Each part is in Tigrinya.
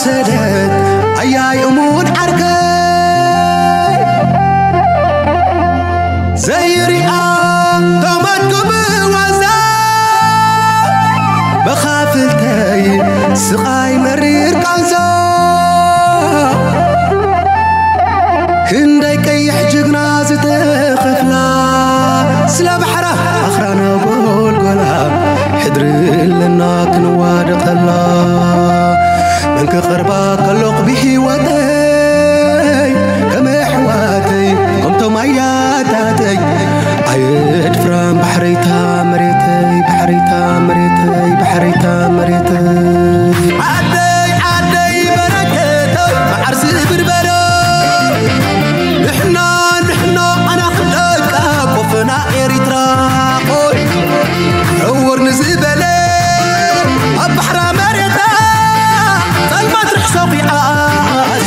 ሰደት ኣያይ እሙን ዓርከይ ዘይሪኣ ተመትኩ ብዋዛ መኻፍልተይ ስቓይ መሪር ቃንዛ ክንደይ ቀይሕ ጅግና ዝተኸፍላ ስለ ባሕራ ኣኽራና ጎልጎላ ሕድሪ ኣለና ክንዋደቐላ መን ክቐርባ ከሎኹ ብህይወተይ ከም ኣሕዋተይ ከምቶም ኣያታተይ ኣየድፍራን ባሕረይታ መሬተይ ባሕረይታ መሬተይ ባሕረይታ መሬተይ ዓደይ ዓደይ በረከተይ መዓር ዝብርበረ ንሕና ንሕና ኣና ክደቃ ኮፈና ኤሪትራ ቆይ ዕውር ንዝበለ ኣብ ባሕራ መሬታ ጸልማት ርሕሶ ኺዓስ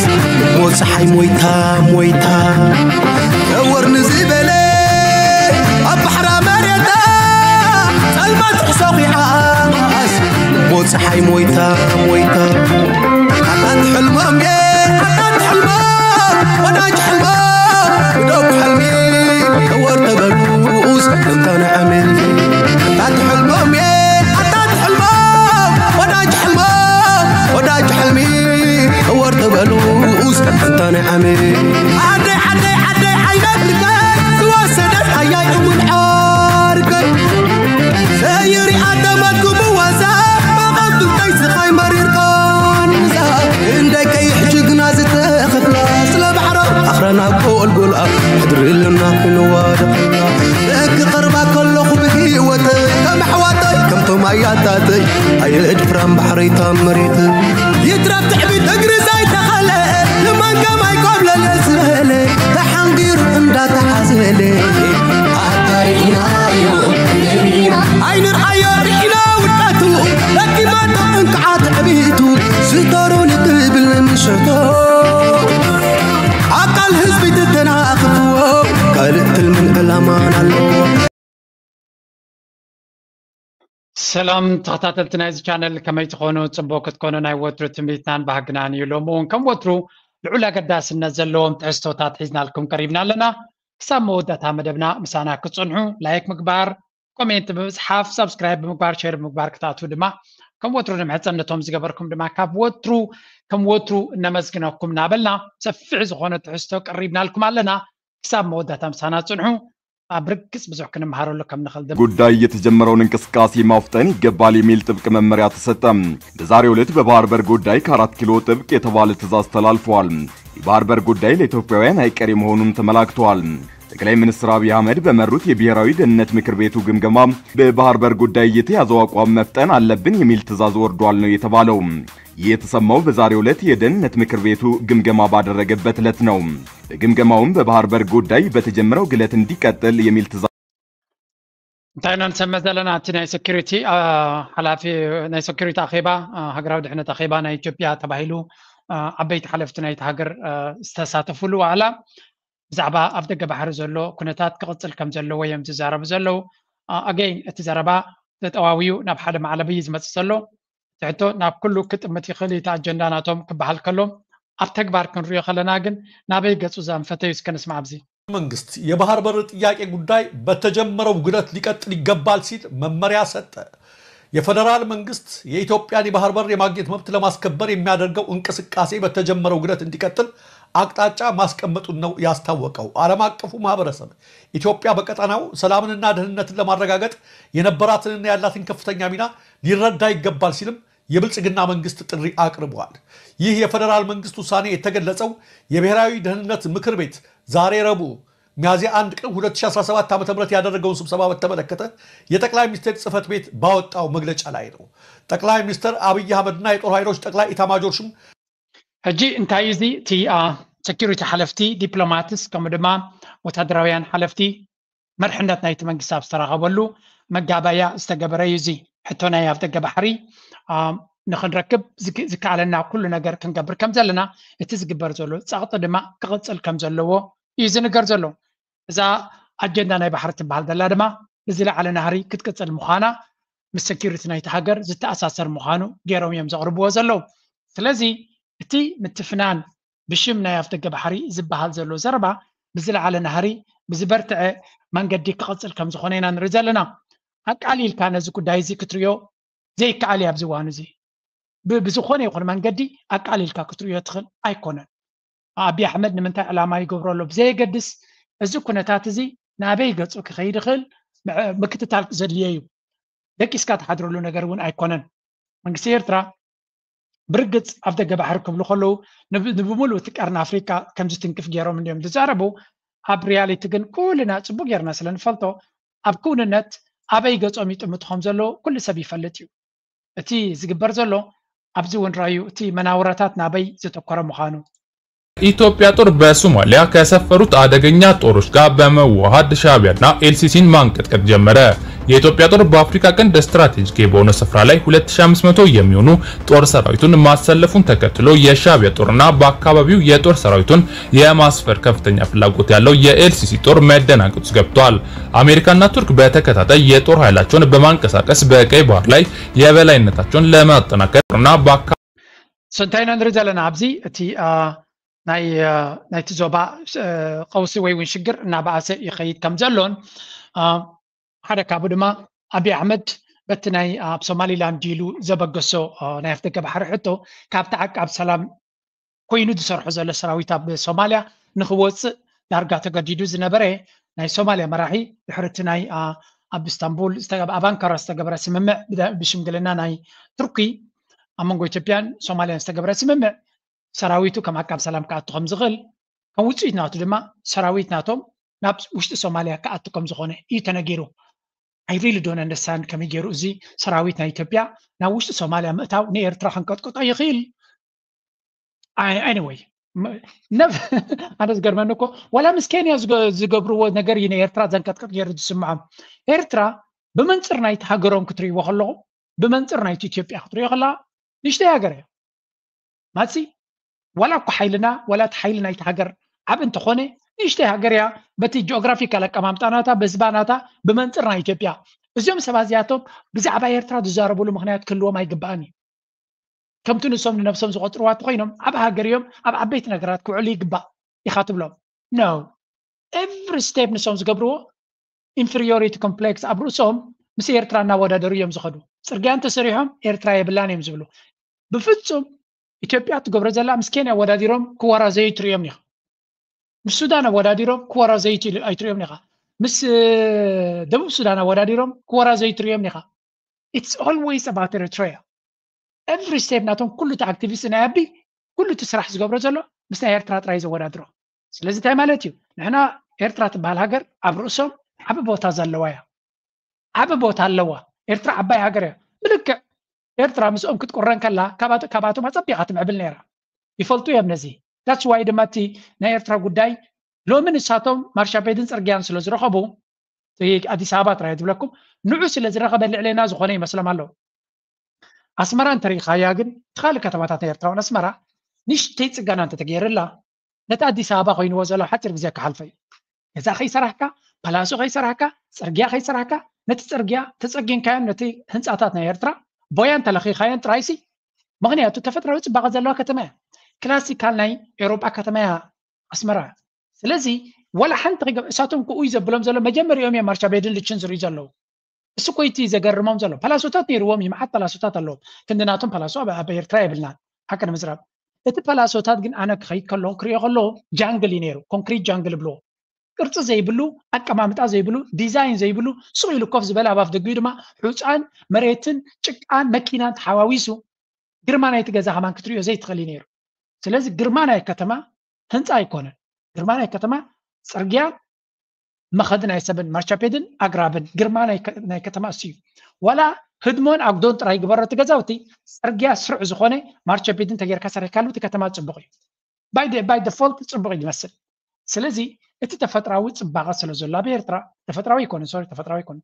ሞት ፀሓይ ሞይታ ሞይታ ዕውር ንዝበለ ኣብ ባሕራ መሬታ ጸልማት ርሕሶ ኺዓስ ሞት ፀሓይ ሞይታ ሞይታ ኣታት ሕልሞም እየ ኣታት ሕልሞም ወዳጅ ሕልሞም ግደፉ ሕልሚ ዕወር ተበሉስ እንተ ንዕምል ኣታት ሕልሞም እየ ኣታት ሕልሞም ወዳጅ ሕልሞም ወዳጅ ሕልሚ ዕወር ተበሉስ እንተ ንዕምል ዓደይ ዓደይ ዓደይ ዓይነትከ ዝወሰደት ኣያይ እውን ዓርከይ ዘይሪኣ ተመግቡ ዋዛ መቐብልተይ ስኻይ መሪር ቃንዛ እንደይ ቀይሕ ጅግና ዝተኸፍላ ስለ ባሕራ ኣኽራና ጎልጎልኣ ሕድሪ ኣለና ክንዋደቐላ ክቐርባ ከለኹ ብህይወተይ ከም ኣሕዋተይ ከምቶም ኣያታተይ ኣየድፍራን ባሕረይታ መሬተይ ይትረፍ ትዕቢት እግሪ ዘይተኸለ ንመን ከማይ ኮብለለ ዝበለ ተሓንጊሩ እንዳተዓዘለ ኣታ ርኢናዮ ንርኢና ኣይንርኣዮ ርኢና ውድቀቱ ደኪማቶ እንክዓ ትዕቢቱ ዝተሩ ንክብል ንምሸቶ ኣካል ህዝቢ ትተናኽፍዎ ካልእ ትልምን ዕላማን ኣለዎ ሰላም ተኸታተልቲ ናይዚ ቻነል ከመይ ትኾኑ? ፅቡቅ ክትኮኑ ናይ ወትሩ ትምኒትናን ባህግናን እዩ። ሎሚ እውን ከም ወትሩ ልዑል ኣገዳስነት ዘለዎም ትሕዝቶታት ሒዝናልኩም ቀሪብና ኣለና። ክሳብ መወዳእታ መደብና ምሳና ክትፅንሑ ላይክ ምግባር፣ ኮሜንት ብምፅሓፍ፣ ሳብስክራይብ ብምግባር፣ ሼር ብምግባር ክትኣትዉ ድማ ከም ወትሩ ንምሕፀን ነቶም ዝገበርኩም ድማ ካብ ወትሩ ከም ወትሩ እነመስግነኩም እናበልና ሰፊሕ ዝኾነ ትሕዝቶ ቀሪብናልኩም ኣለና። ክሳብ መወዳእታ ምሳና ፅንሑ። ኣብ ርግጽ ብዙሕ ክንመሃረሉ ከም ንኽእል ድማ ጉዳይ የተጀመረውን እንቅስቃሴ ማፍጠን ይገባል የሚል ጥብቅ መመሪያ ተሰጠ። በዛሬው ዕለት በባህር በር ጉዳይ ከአራት ኪሎ ጥብቅ የተባለ ትዕዛዝ ተላልፈዋል። የባህር በር ጉዳይ ለኢትዮጵያውያን አይቀሬ መሆኑም ተመላክተዋል። ጠቅላይ ሚኒስትር አብይ አህመድ በመሩት የብሔራዊ ደህንነት ምክር ቤቱ ግምገማ በባህር በር ጉዳይ የተያዘው አቋም መፍጠን አለብን የሚል ትዕዛዝ ወርዷል ነው የተባለው። ይህ የተሰማው በዛሬው ዕለት የደህንነት ምክር ቤቱ ግምገማ ባደረገበት ዕለት ነው። በግምገማውም በባህር በር ጉዳይ በተጀመረው ግለት እንዲቀጥል የሚል ትዕዛዝ እንታይ ኢና ንሰምዕ ዘለና? እቲ ናይ ሴኩሪቲ ሓላፊ ናይ ሴኩሪቲ ኣኼባ ሃገራዊ ድሕነት ኣኼባ ናይ ኢትዮጵያ ተባሂሉ ዓበይቲ ሓለፍቲ ናይቲ ሃገር ዝተሳተፉሉ ዋዕላ ብዛዕባ ኣብ ደገ ባሕሪ ዘሎ ኩነታት ክቕፅል ከም ዘለዎ እዮም ዝዛረቡ ዘለዉ። ኣገይን እቲ ዘረባ ተጠዋውዩ ናብ ሓደ ማዕለቢ እዩ ዝመፅእ ዘሎ። ትሕቶ ናብ ኩሉ ክጥምት ይኽእል እዩ እቲ ኣጀንዳ ናቶም ክበሃል ከሎ ኣብ ተግባር ክንሪኦ ከለና ግን ናበይ ገፁ ዘንፈተ እዩ እስከ ንስማዕ ኣብዚ። መንግስት የባህር በር ጥያቄ ጉዳይ በተጀመረው ግለት ሊቀጥል ይገባል ሲል መመሪያ ሰጠ። የፌዴራል መንግስት የኢትዮጵያን የባህር በር የማግኘት መብት ለማስከበር የሚያደርገው እንቅስቃሴ በተጀመረው ግለት እንዲቀጥል አቅጣጫ ማስቀመጡን ነው ያስታወቀው። ዓለም አቀፉ ማህበረሰብ ኢትዮጵያ በቀጠናው ሰላምንና ደህንነትን ለማረጋገጥ የነበራትንና ያላትን ከፍተኛ ሚና ሊረዳ ይገባል ሲልም የብልጽግና መንግስት ጥሪ አቅርቧል። ይህ የፌዴራል መንግስት ውሳኔ የተገለጸው የብሔራዊ ደህንነት ምክር ቤት ዛሬ ረቡዕ ሚያዝያ አንድ ቀን ሁለት ሺህ አስራ ሰባት ዓመተ ምህረት ያደረገውን ስብሰባ በተመለከተ የጠቅላይ ሚኒስቴር ጽህፈት ቤት ባወጣው መግለጫ ላይ ነው። ጠቅላይ ሚኒስትር አብይ አህመድና የጦር ኃይሎች ጠቅላይ ኢታማጆር ሹም ሕጂ እንታይ እዩ እዚ እቲ ሴኩሪቲ ሓለፍቲ ዲፕሎማትስ ከምኡ ድማ ወታደራውያን ሓለፍቲ መርሕነት ናይቲ መንግስቲ ኣብ ዝተረኸበሉ መጋባያ ዝተገበረ እዩ እዚ ሕቶ ናይ ኣብ ደገ ባሕሪ ንክንረክብ ዝከኣለና ኩሉ ነገር ክንገብር ከም ዘለና እቲ ዝግበር ዘሎ ፃቕጢ ድማ ክቕፅል ከም ዘለዎ እዩ ዝንገር ዘሎ። እዛ ኣጀንዳ ናይ ባሕሪ ትበሃል ዘላ ድማ ብዝለዓለ ናህሪ ክትቅፅል ምዃና ምስ ሴኩሪቲ ናይቲ ሃገር ዝተኣሳሰር ምዃኑ ገይሮም እዮም ዘቕርብዎ ዘለዉ። ስለዚ እቲ ምትፍናን ብሽም ናይ ኣፍደገ ባሕሪ ዝበሃል ዘሎ ዘረባ ብዝለዓለ ናህሪ ብዝበርትዐ መንገዲ ክቐፅል ከም ዝኾነ ኢና ንርኢ ዘለና። ኣቃሊልካ ነዚ ጉዳይ እዚ ክትሪኦ ዘይከኣል እዩ። ኣብዚ እዋን እዚ ብዝኾነ ይኹን መንገዲ ኣቃሊልካ ክትሪኦ ትኽእል ኣይኮነን። ኣቢ ኣሕመድ ንምንታይ ዕላማ ይገብሮ ኣሎ ብዘየገድስ፣ እዚ ኩነታት እዚ ናበይ ገፁ ክኸይድ ይኽእል ምክትታል ዘድልዮ እዩ። ደቂስካ ትሓድረሉ ነገር እውን ኣይኮነን። መንግስቲ ኤርትራ ብርግፅ ኣብ ደገ ባሕሪ ክብሉ ከለዉ ንብምሉእ እቲ ቀርኒ ኣፍሪካ ከም ዝትንክፍ ገይሮም እንዲዮም ዝዛረቡ። ኣብ ሪያሊቲ ግን ኩልና ፅቡቅ ጌርና ስለ ንፈልጦ ኣብ ክውንነት ኣበይ ገፆም ይጥምቱ ከም ዘለዉ ኩሉ ሰብ ይፈልጥ እዩ። እቲ ዝግበር ዘሎ ኣብዚ እውን ራዩ እቲ መናውረታት ናበይ ዘተኮረ ምዃኑ። ኢትዮጵያ ጦር በሶማሊያ ከሰፈሩት አደገኛ ጦሮች ጋር በመዋሃድ ሻዕቢያና ኤልሲሲን ማንቀጥቀጥ ጀመረ። የኢትዮጵያ ጦር በአፍሪካ ቀንድ ስትራቴጂክ በሆነ ስፍራ ላይ ሁለት ሺህ አምስት መቶ የሚሆኑ ጦር ሰራዊቱን ማሰለፉን ተከትሎ የሻዕቢያ ጦርና በአካባቢው የጦር ሰራዊቱን የማስፈር ከፍተኛ ፍላጎት ያለው የኤልሲሲ ጦር መደናገጥ ውስጥ ገብቷል። አሜሪካና ቱርክ በተከታታይ የጦር ኃይላቸውን በማንቀሳቀስ በቀይ ባህር ላይ የበላይነታቸውን ለማጠናከር እና በአካ እንታይ ኢና ንርኢ ዘለና ኣብዚ እቲ ናይቲ ዞባ ቀውሲ ወይ እውን ሽግር እናበኣሰ ይኸይድ ከም ዘሎን ሓደ ካብኡ ድማ ኣቢ ኣሕመድ በቲ ናይ ኣብ ሶማሊላንድ ኢሉ ዘበገሶ ናይ ኣፍደገ ባሕሪ ሕቶ ካብቲ ዓቃብ ሰላም ኮይኑ ዝሰርሖ ዘሎ ሰራዊት ኣብ ሶማሊያ ንክወፅእ ዳርጋ ተገዲዱ ዝነበረ ናይ ሶማሊያ መራሒ ድሕሪ እቲ ናይ ኣብ ኢስታንቡል ኣብ ኣንካራ ዝተገበረ ስምምዕ ብሽምግልና ናይ ቱርኪ ኣብ መንጎ ኢትዮጵያን ሶማሊያን ዝተገበረ ስምምዕ ሰራዊቱ ከም ዓቃብ ሰላም ክኣቱ ከም ዝኽእል ከም ውፅኢት ናቱ ድማ ሰራዊት ናቶም ናብ ውሽጢ ሶማሊያ ክኣቱ ከም ዝኾነ እዩ ተነጊሩ። I really don't understand ከመይ ገይሩ እዚ ሰራዊት ናይ ኢትዮጵያ ናብ ውሽጢ ሶማሊያ ምእታው ንኤርትራ ከንቀጥቅጦ ይኽእል። Anyway ኣነ ዝገርመኒ እኮ ዋላ ምስ ኬንያ ዝገብርዎ ነገር እዩ ንኤርትራ ዘንቀጥቀጥ ገይሩ ዝስምዖም። ኤርትራ ብመንፅር ናይቲ ሃገሮም ክትርእይዎ ከለኹም ብመንፅር ናይቲ ኢትዮጵያ ክትርእዮ ከለኻ ንእሽተይ ሃገር እያ። ማሲ ዋላ እኮ ሓይልና ዋላ እቲ ሓይሊ ናይቲ ሃገር ዓብ እንተኾነ ንእሽተይ ሃገር እያ። በቲ ጂኦግራፊካል ኣቀማምጣ ናታ በዝባ ናታ ብመንፅር ናይ ኢትዮጵያ እዚኦም ሰባት እዚኣቶም ብዛዕባ ኤርትራ ዝዛረብሉ ምክንያት ክህልዎም ኣይግባእን እዩ። ከምቲ ንሶም ንነብሶም ዝቆፅርዋ እንተኮይኖም ዓብ ሃገር እዮም ኣብ ዓበይቲ ነገራት ክውዕሉ ይግባእ ኢካ ትብሎም። No, every step ንሶም ዝገብርዎ inferiority complex ኣብ ርእሶም ምስ ኤርትራ እናወዳደሩ እዮም ዝኸዱ። ፅርግያ እንተሰሪሖም ኤርትራ የብላን እዮም ዝብሉ። ብፍፁም ኢትዮጵያ ትገብሮ ዘላ ምስ ኬንያ ኣወዳዲሮም ክወራዘዩ ትርእዮም ኢኻ። ምስ ሱዳን ኣወዳዲሮም ክወራዘዩ ኣይትርእዮም ኢኻ። ምስ ደቡብ ሱዳን ኣወዳዲሮም ክወራዘዩ ትርእዮም ኢኻ። It's always about Eritrea. Every step ናቶም ኩሉ እቲ ኣክቲቪስት ናይ ኣቢ ኩሉ እቲ ስራሕ ዝገብሮ ዘሎ ምስ ናይ ኤርትራ ጥራይ ዘወዳድሮ። ስለዚ እንታይ ማለት እዩ? ንሕና ኤርትራ ትበሃል ሃገር ኣብ ርእሶም ዓቢ ቦታ ዘለዋ እያ። ዓቢ ቦታ ኣለዋ። ኤርትራ ዓባይ ሃገር እያ። ብልክዕ ኤርትራ ምስኦም ክትቁረን ከላ ካባቶም ኣጸቢቓ ትምዕብል ነይራ። ይፈልጡ እዮም ነዚ። That's why ድማ እቲ ናይ ኤርትራ ጉዳይ ሎሚ ንሳቶም ማርሻ ቤድን ጽርግያን ስለ ዝረኸቡ ኣዲስ ኣበባ ጥራይ ዝብለኩም ንዑ ስለ ዝረኸበ ልዕሌና ዝኾነ ይመስሎም ኣለዉ። ኣስመራ እንተሪኢኻያ ግን እቲ ካልእ ከተማታት ናይ ኤርትራ እውን ኣስመራ ንእሽተይ ጽገና እንተተገይርላ ነቲ ኣዲስ ኣበባ ኮይንዎ ዘሎ ሓፂር ግዜ ክሓልፎ እዩ። ገዛ ከይሰራሕካ፣ ፓላሶ ከይሰራሕካ፣ ፅርግያ ከይሰራሕካ፣ ነቲ ፅርግያ ተፀጊንካዮን ነቲ ህንፃታት ናይ ኤርትራ ቦያን ተለኺኻዮን ጥራይሲ። ምክንያቱ ተፈጥራዊ ፅባቐ ዘለዋ ከተማ እያ። ክላሲካል ናይ ኤውሮጳ ከተማ እያ ኣስመራ። ስለዚ ወላ ሓንቲ ከይገብ እሳቶም ክኡ እዩ ዘብሎም ዘሎ መጀመሪኦም እዮም ማርሻ ቤድን ልችን ዝርእዩ ዘለዉ። እሱ ኮይቲ ዘገርሞም ዘሎ ፓላሶታት ነይርዎም እዩ። መዓት ፓላሶታት ኣለዎም። ክንድናቶም ፓላሶ ኣብ ኤርትራ የብልናን። ሓቂ ንምዝራብ እቲ ፓላሶታት ግን ኣነ ክኸይድ ከለኹ ክሪኦ ከለኹ ጃንግል እዩ ነይሩ። ኮንክሪት ጃንግል ይብልዎ። ቅርፂ ዘይብሉ፣ ኣቀማምጣ ዘይብሉ፣ ዲዛይን ዘይብሉ፣ ሱቕ ኢሉ ኮፍ ዝበለ ኣብ ኣፍ ደጊኡ ድማ ሑፃን መሬትን ጭቃን መኪናን ተሓዋዊሱ ግርማ ናይቲ ገዛ ከማን ክትሪኦ ዘይትኽእል እዩ ነይሩ። ስለዚ ግርማ ናይ ከተማ ህንፃ ኣይኮነን። ግርማ ናይ ከተማ ፅርግያን መኸዲ ናይ ሰብን ማርቻፔድን ኣግራብን ግርማ ናይ ከተማ እሱ እዩ። ዋላ ህድሞን ኣጉዶን ጥራይ ግበሮ እቲ ገዛውቲ ፅርግያ ስሩዕ ዝኾነ ማርቻፔድን ተጌርካ ሰሪሕካሉ እቲ ከተማ ፅቡቕ እዩ። ባይ ደፎልት ፅቡቕ እዩ ዝመስል። ስለዚ እቲ ተፈጥራዊ ፅባቐ ስለ ዘሎ ኣብ ኤርትራ ተፈጥራዊ ይኮነ ሶሪ ተፈጥራዊ ይኮነ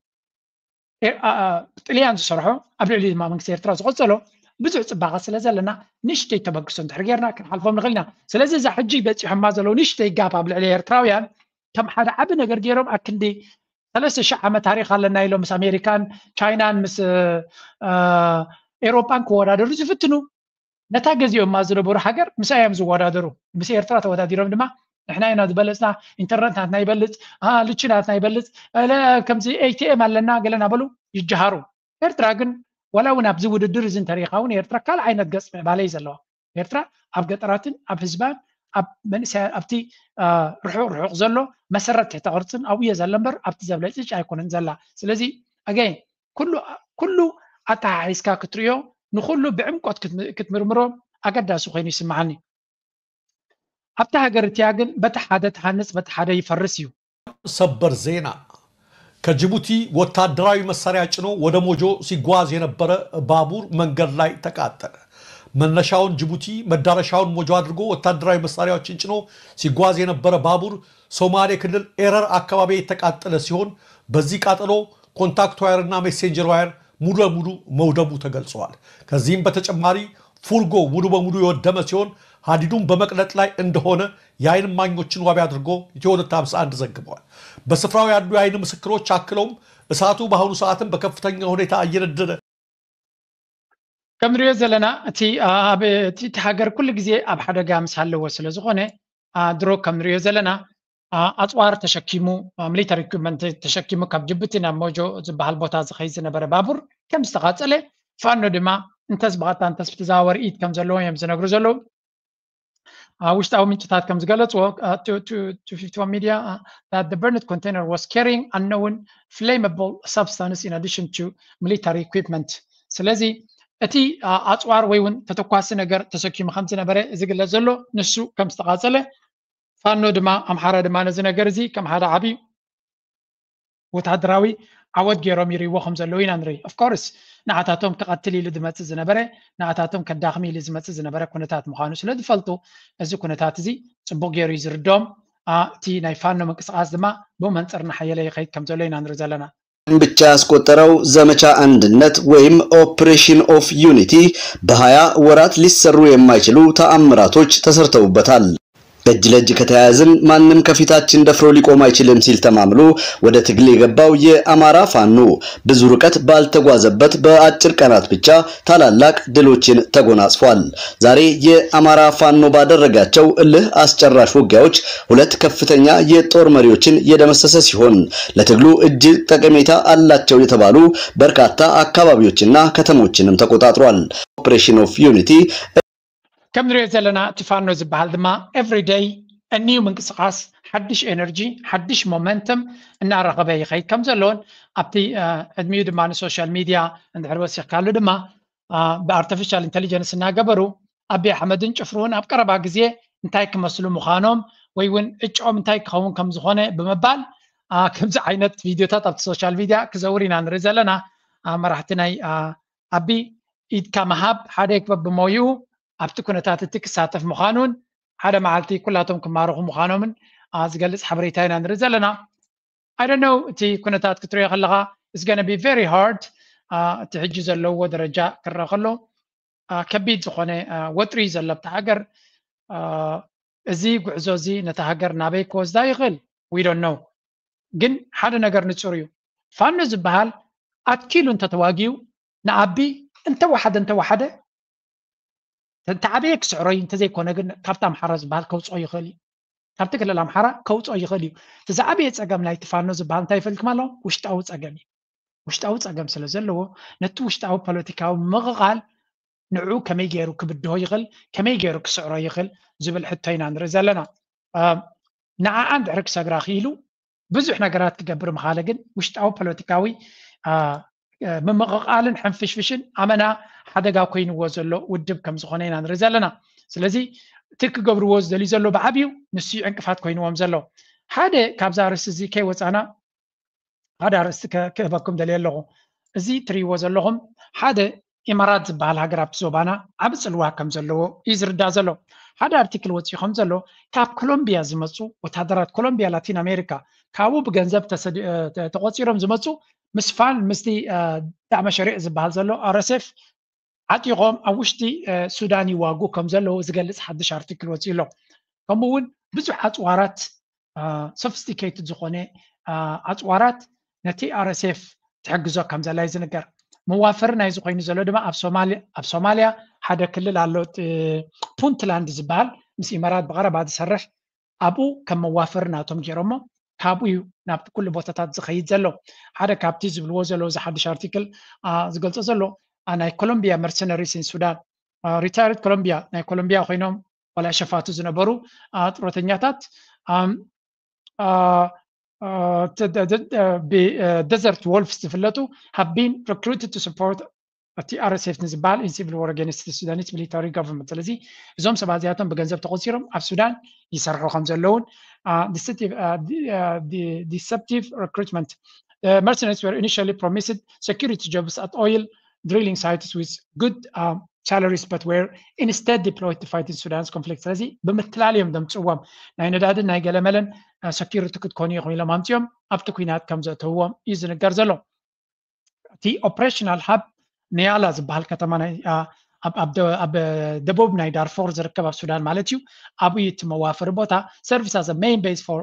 ጥልያን ዝሰርሖ ኣብ ልዕሊ ድማ መንግስቲ ኤርትራ ዝቐፀሎ ብዙሕ ፅባቐ ስለ ዘለና ንእሽተይ ተበግሶ እንድሕር ጌርና ክንሓልፎም ንኽእል ኢና። ስለዚ እዛ ሕጂ በፂሖማ ዘለዉ ንእሽተይ ጋፕ ኣብ ልዕሊ ኤርትራውያን ከም ሓደ ዓቢ ነገር ገይሮም ኣክንዲ ሰለስተ ሽሕ ዓመት ታሪክ ኣለና ኢሎም ምስ ኣሜሪካን ቻይናን ምስ ኤውሮጳን ክወዳደሩ ዝፍትኑ ነታ ገዚኦማ ዝነበሩ ሃገር ምስኣ እዮም ዝወዳደሩ። ምስ ኤርትራ ተወዳዲሮም ድማ ንሕና ኢና ዝበለፅና፣ ኢንተርነት ናትና ይበልፅ፣ ልቺ ናትና ይበልፅ፣ ከምዚ ኤቲኤም ኣለና ገለ እናበሉ ይጀሃሩ። ኤርትራ ግን ዋላ እውን ኣብዚ ውድድር እዚ እንተሪኢኻ እውን ኤርትራ ካልእ ዓይነት ገፅ ምዕባለ እዩ ዘለዋ። ኤርትራ ኣብ ገጠራትን ኣብ ህዝባን ኣብ መንእሰያ ኣብቲ ርሑቕ ርሑቕ ዘሎ መሰረት ትሕተ ቅርፅን ኣብኡ እየ ዘለ እምበር ኣብቲ ዘብለጭልጭ ኣይኮነን ዘላ። ስለዚ ኣገይን ኩሉ ኣተሓሒዝካ ክትሪኦ ንኩሉ ብዕምቆት ክትምርምሮ ኣገዳሲ ኮይኑ ይስምዓኒ። ኣብታ ሃገር እቲኣ ግን በቲ ሓደ ትሃንፅ በቲ ሓደ ይፈርስ እዩ። ሰበር ዜና። ከጅቡቲ ወታደራዊ መሳሪያ ጭኖ ወደ ሞጆ ሲጓዝ የነበረ ባቡር መንገድ ላይ ተቃጠለ። መነሻውን ጅቡቲ መዳረሻውን ሞጆ አድርጎ ወታደራዊ መሳሪያዎችን ጭኖ ሲጓዝ የነበረ ባቡር ሶማሌ ክልል ኤረር አካባቢ የተቃጠለ ሲሆን በዚህ ቃጠሎ ኮንታክት ዋየርና ሜሴንጀር ዋየር ሙሉ ለሙሉ መውደሙ ተገልጸዋል። ከዚህም በተጨማሪ ፉርጎ ሙሉ በሙሉ የወደመ ሲሆን ሀዲዱም በመቅለጥ ላይ እንደሆነ የአይን እማኞችን ዋቢ አድርጎ ኢትዮ ሁለት ሀምሳ አንድ ዘግበዋል። በስፍራው ያሉ የአይን ምስክሮች አክለውም እሳቱ በአሁኑ ሰዓትም በከፍተኛ ሁኔታ እየነደደ ከም ንሪኦ ዘለና እቲ ኣብ እቲ እቲ ሃገር ኩሉ ግዜ ኣብ ሓደጋ ምስ ሃለዎ ስለ ዝኾነ ድሮ ከም ንሪኦ ዘለና ኣፅዋር ተሸኪሙ ሚሊተሪ ኢኩፕመንት ተሸኪሙ ካብ ጅቡቲ ናብ ሞጆ ዝበሃል ቦታ ዝኸይድ ዝነበረ ባቡር ከም ዝተቓፀለ ፋኖ ድማ እንተስ ብቐጥታ እንተስ ብተዘዋወሪ ኢድ ከም ዘለዎ እዮም ዝነግሩ ዘለዉ። ውሽጣዊ ምንጭታት ከም ዝገለፅዎ to fifty one media that the burned container was carrying unknown flammable substance in addition to military equipment። ስለዚ እቲ ኣፅዋር ወይ እውን ተተኳሲ ነገር ተሰኪሙ ከም ዝነበረ ዝግለፅ ዘሎ ንሱ ከም ዝተቓፀለ ፋኖ ድማ ኣምሓራ ድማ ነዚ ነገር እዚ ከም ሓደ ዓብዪ ወታደራዊ ዓወት ገይሮም ይርእይዎ ከም ዘለዉ ኢና ንርኢ። Of course ንዓታቶም ክቐትል ኢሉ ዝመፅእ ዝነበረ ንዓታቶም ከዳኽም ኢሉ ዝመፅእ ዝነበረ ኩነታት ምዃኑ ስለ ዝፈልጡ እዚ ኩነታት እዚ ፅቡቕ ገይሩ እዩ ዝርድኦም። እቲ ናይ ፋኖ ምንቅስቃስ ድማ ብኡ መንፅር እናሓየለ ይኸይድ ከም ዘሎ ኢና ንርኢ ዘለና። ብቻ ያስቆጠረው ዘመቻ አንድነት ወይም ኦፕሬሽን ኦፍ ዩኒቲ በሃያ ወራት ሊሰሩ የማይችሉ ተአምራቶች ተሰርተውበታል። እጅ ለእጅ ከተያያዝን ማንም ከፊታችን ደፍሮ ሊቆም አይችልም ሲል ተማምሎ ወደ ትግል የገባው የአማራ ፋኖ ብዙ ርቀት ባልተጓዘበት በአጭር ቀናት ብቻ ታላላቅ ድሎችን ተጎናጽፏል። ዛሬ የአማራ ፋኖ ባደረጋቸው እልህ አስጨራሽ ውጊያዎች ሁለት ከፍተኛ የጦር መሪዎችን የደመሰሰ ሲሆን ለትግሉ እጅግ ጠቀሜታ አላቸው የተባሉ በርካታ አካባቢዎችና ከተሞችንም ተቆጣጥሯል። ኦፕሬሽን ኦፍ ዩኒቲ ከም ንሪኦ ዘለና እቲ ፋኖ ዝበሃል ድማ every day a new ምንቅስቃስ ሓድሽ ኤነርጂ ሓድሽ ሞመንተም እናረኸበ ይኸይድ ከም ዘለዎን ኣብቲ ዕድሚኡ ድማ ንሶሻል ሚድያ እንድሕር ወሲኽካሉ ድማ ብኣርቲፊሻል ኢንቴሊጀንስ እናገበሩ ኣቢ ኣሕመድን ጭፍርኡን ኣብ ቀረባ ግዜ እንታይ ክመስሉ ምዃኖም ወይ እውን ዕጭኦም እንታይ ክኸውን ከም ዝኾነ ብምባል ከምዚ ዓይነት ቪድዮታት ኣብቲ ሶሻል ሚድያ ክዘውር ኢና ንርኢ ዘለና። መራሕቲ ናይ ኣቢ ኢድካ ምሃብ ሓደ ክበብ ብሞይኡ ኣብቲ ኩነታት እቲ ክሳተፍ ምዃኑን ሓደ መዓልቲ ኩላቶም ክማረኹ ምዃኖምን ዝገልፅ ሓበሬታ ኢና ንርኢ ዘለና። I don't know እቲ ኩነታት ክትሪኦ ከለኻ it's gonna be very hard። እቲ ሕጂ ዘለዎ ደረጃ ክረአ ከሎ ከቢድ ዝኾነ ወጥሪ እዩ ዘሎ ኣብቲ ሃገር። እዚ ጉዕዞ እዚ ነታ ሃገር ናበይ ክወስዳ ይኽእል we don't know። ግን ሓደ ነገር ንፁር እዩ። ፋኖ ዝበሃል ኣትኪሉ እንተተዋጊኡ ንኣቢ እንተወሓደ እንተወሓደ እንተዓበየ ክስዕሮ እዩ። እንተዘይኮነ ግን ካብቲ ኣምሓራ ዝበሃል ከውፅኦ ይኽእል እዩ። ካብቲ ክልል ኣምሓራ ከውፅኦ ይኽእል እዩ። እቲ ዝዓበየ ፀገም ናይቲ ፋኖ ዝበሃል እንታይ ይፈልኩም ኣሎ? ውሽጣዊ ፀገም እዩ። ውሽጣዊ ፀገም ስለ ዘለዎ ነቲ ውሽጣዊ ፖለቲካዊ ምቕቓል ንዕኡ ከመይ ገይሩ ክብድሆ ይኽእል፣ ከመይ ገይሩ ክስዕሮ ይኽእል ዝብል ሕቶ ኢና ንርኢ ዘለና። ንዓኣ እንድሕሪ ክሰግራ ክኢሉ ብዙሕ ነገራት ክገብር ምኻለ ግን ውሽጣዊ ፖለቲካዊ ምምቕቓልን ሕንፍሽፍሽን ኣመና ሓደጋ ኮይንዎ ዘሎ ውድብ ከም ዝኾነ ኢና ንርኢ ዘለና። ስለዚ እቲ ክገብርዎ ዝደልዩ ዘሎ ብዓብዩ ንሱ እዩ ዕንቅፋት ኮይንዎም ዘሎ። ሓደ ካብዛ ኣርእስቲ እዚ ከይወፃና ሓደ ኣርእስቲ ክህበኩም ደልየ ኣለኹ። እዚ ትርእይዎ ዘለኹም ሓደ ኢማራት ዝበሃል ሃገር ኣብቲ ዞባና ዓቢ ጽልዋ ከም ዘለዎ እዩ ዝርዳእ ዘሎ። ሓደ ኣርቲክል ወጺኡ ከም ዘሎ ካብ ኮሎምቢያ ዝመጹ ወታደራት ኮሎምቢያ ላቲን ኣሜሪካ ካብኡ ብገንዘብ ተቆጺሮም ዝመጹ ምስ ፋን ምስቲ ዳዕመ ሸሪዕ ዝበሃል ዘሎ ኣረሴፍ ዓጢቖም ኣብ ውሽጢ ሱዳን ይዋጉ ከም ዘለዉ ዝገልጽ ሓድሽ ኣርቲክል ወጺኡ ኣሎ። ከምኡ እውን ብዙሕ ኣጽዋራት ሶፊስቲኬትድ ዝኾነ ኣፅዋራት ነቲ ኣርኤስኤፍ ትሕግዞ ከም ዘላ እዩ ዝንገር። መዋፈሪ ናይዚ ኮይኑ ዘሎ ድማ ኣብ ሶማልያ ሓደ ክልል ኣሎ፣ ፑንትላንድ ዝበሃል ምስ ኢማራት ብቐረባ ዝሰርሕ፣ ኣብኡ ከም መዋፈሪ ናቶም ገይሮሞ ካብኡ እዩ ናብ ኩሉ ቦታታት ዝኸይድ ዘሎ። ሓደ ካብቲ ዝብልዎ ዘሎ እዚ ሓድሽ ኣርቲክል ዝገልጾ ዘሎ ናይ ኮሎምቢያ መርሰነሪስ ኢን ሱዳን፣ ሪታይርድ ኮሎምቢያ ናይ ኮሎምቢያ ኮይኖም ዋላ ሸፋቱ ዝነበሩ ጡረተኛታት ደዘርት ወልፍስ ዝፍለጡ have been recruited to support እቲ R S F ንዝበሃል in civil war against Sudanese military government። ስለዚ እዞም ሰባት እዚኣቶም ብገንዘብ ተቆፂሮም ኣብ ሱዳን ይሰርሑ ከም ዘለውን deceptive recruitment mercenaries were initially promised security jobs at oil drilling sites with good salaries but were instead deployed to fight in Sudan's conflict። ስለዚ ብምትላል እዮም ዘምፅእዎም፣ ናይ ነዳድን ናይ ገለመለን security ክትኮኑ ኢኹም ኢሎም ኣምፅኦም ኣብቲ ኩናት ከም ዘእተውዎም እዩ ዝንገር ዘሎ። እቲ operational hub ኒያላ ዝበሃል ከተማ ኣብ ደቡብ ናይ ዳርፎር ዝርከብ ኣብ ሱዳን ማለት እዩ። ኣብኡ እቲ መዋፈሪ ቦታ serves as a main base for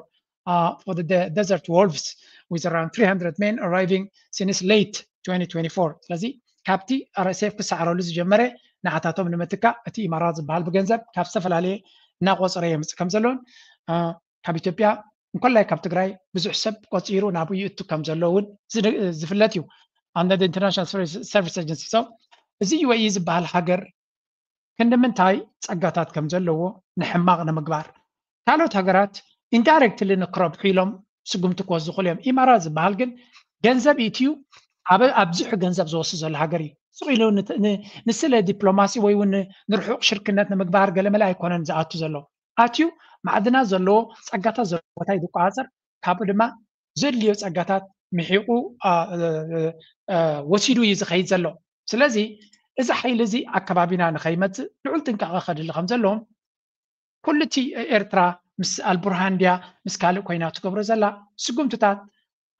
for the desert wolves with around three hundred men arriving since late twenty twenty-four። ስለዚ ካብቲ R S F ክሰዓረሉ ዝጀመረ ንዓታቶም ንምትካእ እቲ ኢማራት ዝበሃል ብገንዘብ ካብ ዝተፈላለየ እናቆፀረ የምፅእ ከም ዘሎን ካብ ኢትዮጵያ እንኮላይ ካብ ትግራይ ብዙሕ ሰብ ቆፂሩ ናብኡ ይእቱ ከም ዘሎ እውን ዝፍለጥ እዩ። Under the International Service Agency so እዚ U A E ዝበሃል ሃገር ክንዲ ምንታይ ፀጋታት ከም ዘለዎ ንሕማቕ ንምግባር ካልኦት ሃገራት indirectly ንክረብሑ ኢሎም ስጉምቲ ክወስዱ ይኽእሉ እዮም። ኢማራት ዝበሃል ግን ገንዘብ ኢትዩ ኣብዝሑ ገንዘብ ዝወስድ ዘሎ ሃገር እዩ። ስቕ ኢሉ ንስለ ዲፕሎማሲ ወይ እውን ንርሑቕ ሽርክነት ንምግባር ገለመለ ኣይኮነን ዝኣቱ ዘሎ። ኣትዩ ማዕድናት ዘለዎ ፀጋታት ዘለዎ ቦታ እዩ ዝቆፃፀር። ካብኡ ድማ ዘድልዮ ፀጋታት ምሒቑ ወሲዱ እዩ ዝኸይድ ዘሎ። ስለዚ እዚ ሓይሊ እዚ ኣከባቢና ንኸይመፅእ ልዑል ጥንቃቐ ከድሊ ከም ዘለዎም ኩሉ እቲ ኤርትራ ምስ ኣልቡርሃን ድያ ምስ ካልእ ኮይና ትገብሮ ዘላ ስጉምትታት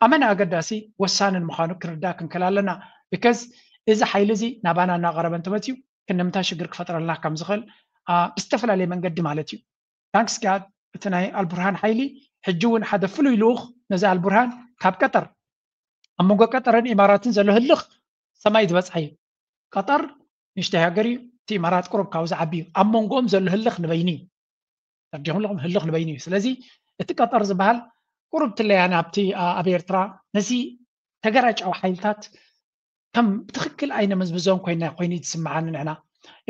ኣመና ኣገዳሲ ወሳንን ምዃኑ ክርዳእ ክንክእል ኣለና። Because እዚ ሓይሊ እዚ ናባና እናቐረበ እንተመፅዩ ክንምንታይ ሽግር ክፈጥረልና ከም ዝኽእል ብዝተፈላለየ መንገዲ ማለት እዩ። Thanks God እቲ ናይ ኣልቡርሃን ሓይሊ ሕጂ እውን ሓደ ፍሉይ ልኡኽ ነዚ ኣልቡርሃን ካብ ቀጠር ኣብ መንጎ ቀጠርን ኢማራትን ዘሎ ህልኽ ሰማይ ዝበፅሐ እዩ። ቀጠር ንእሽተይ ሃገር እዩ፣ እቲ ኢማራት ቁሩብ ካብኡ ዝዓቢ እዩ። ኣብ መንጎኦም ዘሎ ህልኽ ንበይኑ እዩ። ተረዲኹም ኣለኹም? ህልኽ ንበይኑ እዩ። ስለዚ እቲ ቀጠር ዝበሃል ቁሩብ ትለያ ናብቲ ኣብ ኤርትራ ነዚ ተገራጫዊ ሓይልታት ከም ብትኽክል ኣይነመዝምዞን ኮይና ኮይኑ እዩ ዝስምዓኒ። ንሕና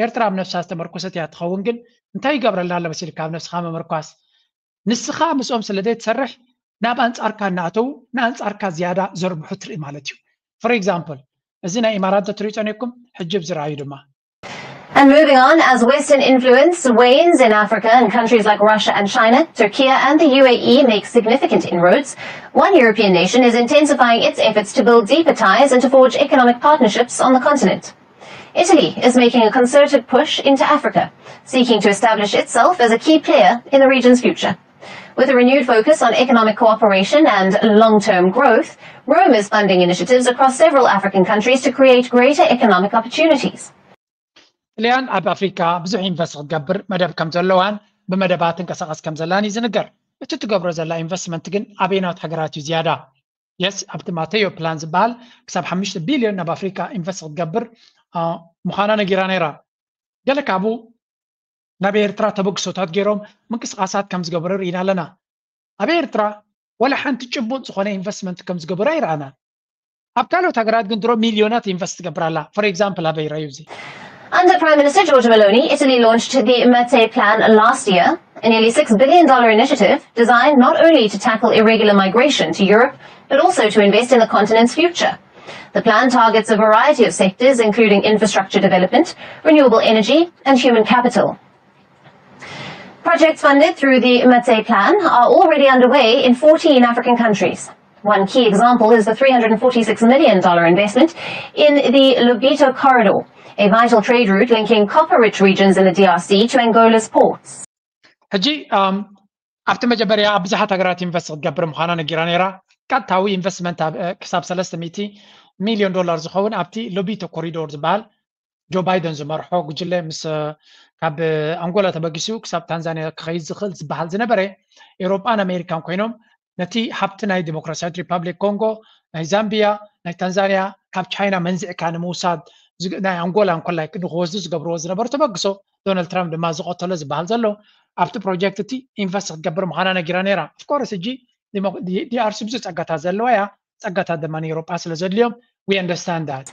ኤርትራ ኣብ ነፍሳ ዝተመርኮሰት እያ ትኸውን፣ ግን እንታይ ይገብረላ ኣሎ መሲልካ ኣብ ነፍስኻ መመርኳስ? ንስኻ ምስኦም ስለ ዘይትሰርሕ ናብ ኣንጻርካ እናኣተዉ ንኣንጻርካ ዝያዳ ዘርብሑ ትርኢ ማለት እዩ። For example እዚ ናይ ኢማራት ተትሪኡ ጸኒሕኩም ሕጂ ብዝረኣዩ ድማ And moving on, as Western influence wanes in Africa and countries like Russia and China, Turkey and the U A E make significant inroads. One European nation is intensifying its efforts to build deeper ties and to forge economic partnerships on the continent. Italy is making a concerted push into Africa, seeking to establish itself as a key player in the region's future. With a renewed focus on economic cooperation and long term growth, Rome is funding initiatives across several African countries to create greater economic opportunities. ጥልያን ኣብ ኣፍሪካ ብዙሕ ኢንቨስት ክትገብር መደብ ከም ዘለዋን ብመደባ ትንቀሳቐስ ከም ዘላን እዩ ዝንገር። እቲ ትገብሮ ዘላ ኢንቨስትመንት ግን ኣበየናት ሃገራት እዩ ዝያዳ? የስ ኣብቲ ማቴዮ ፕላን ዝበሃል ክሳብ ሓሙሽተ ቢልዮን ናብ ኣፍሪካ ኢንቨስት ክትገብር ምዃና ነጊራ ነይራ። ገለ ካብኡ ናብ ኤርትራ ተበግሶታት ገይሮም ምንቅስቃሳት ከም ዝገበሩ ርኢና ኣለና። ኣብ ኤርትራ ወላ ሓንቲ ጭቡጥ ዝኾነ ኢንቨስትመንት ከም ዝገበሩ ኣይረኣናን። ኣብ ካልኦት ሃገራት ግን ድሮ ሚልዮናት ኢንቨስት ትገብር ኣላ። For example ኣበይ ረዩ እዚ? Under Prime Minister Giorgia Meloni, Italy launched the Mattei Plan last year, a nearly six billion dollar initiative designed not only to tackle irregular migration to Europe, but also to invest in the continent's future. The plan targets a variety of sectors, including infrastructure development, renewable energy, and human capital. Projects funded through the Mattei Plan are already underway in fourteen African countries. One key example is the three hundred forty-six million dollar investment in the Lobito Corridor, a vital trade route linking copper-rich regions in the D R C to Angola's ports. ሕጂ ኣብቲ መጀመርያ ኣብ ብዙሓት ሃገራት ኢንቨስት ክትገብር ምዃና ነጊራ ነይራ። ቀጥታዊ ኢንቨስትመንት ክሳብ ሰለስተ ሚእቲ ሚልዮን ዶላር ዝኸውን ኣብቲ ሎቢቶ ኮሪዶር ዝበሃል ጆ ባይደን ዝመርሖ ጉጅለ ምስ ካብ ኣንጎላ ተበጊሱ ክሳብ ታንዛኒያ ክኸይድ ዝኽእል ዝበሃል ዝነበረ ኤውሮጳን ኣሜሪካን ኮይኖም ነቲ ሃብቲ ናይ ዲሞክራሲያዊት ሪፓብሊክ ኮንጎ፣ ናይ ዛምቢያ፣ ናይ ታንዛንያ ካብ ቻይና መንዚዕካ ንምውሳድ ናይ ኣንጎላ እንኮላይ ንክወስዱ ዝገብርዎ ዝነበሩ ተበግሶ፣ ዶናልድ ትራምፕ ድማ ዝቐተሎ ዝበሃል ዘሎ ኣብቲ ፕሮጀክት እቲ ኢንቨስት ክትገብር ምዃና ነጊራ ነይራ። ኦፍኮርስ ሕጂ ዲኣርሲ ብዙሕ ጸጋታት ዘለዋ እያ። ጸጋታት ድማ ንኤውሮጳ ስለ ዘድልዮም we understand that.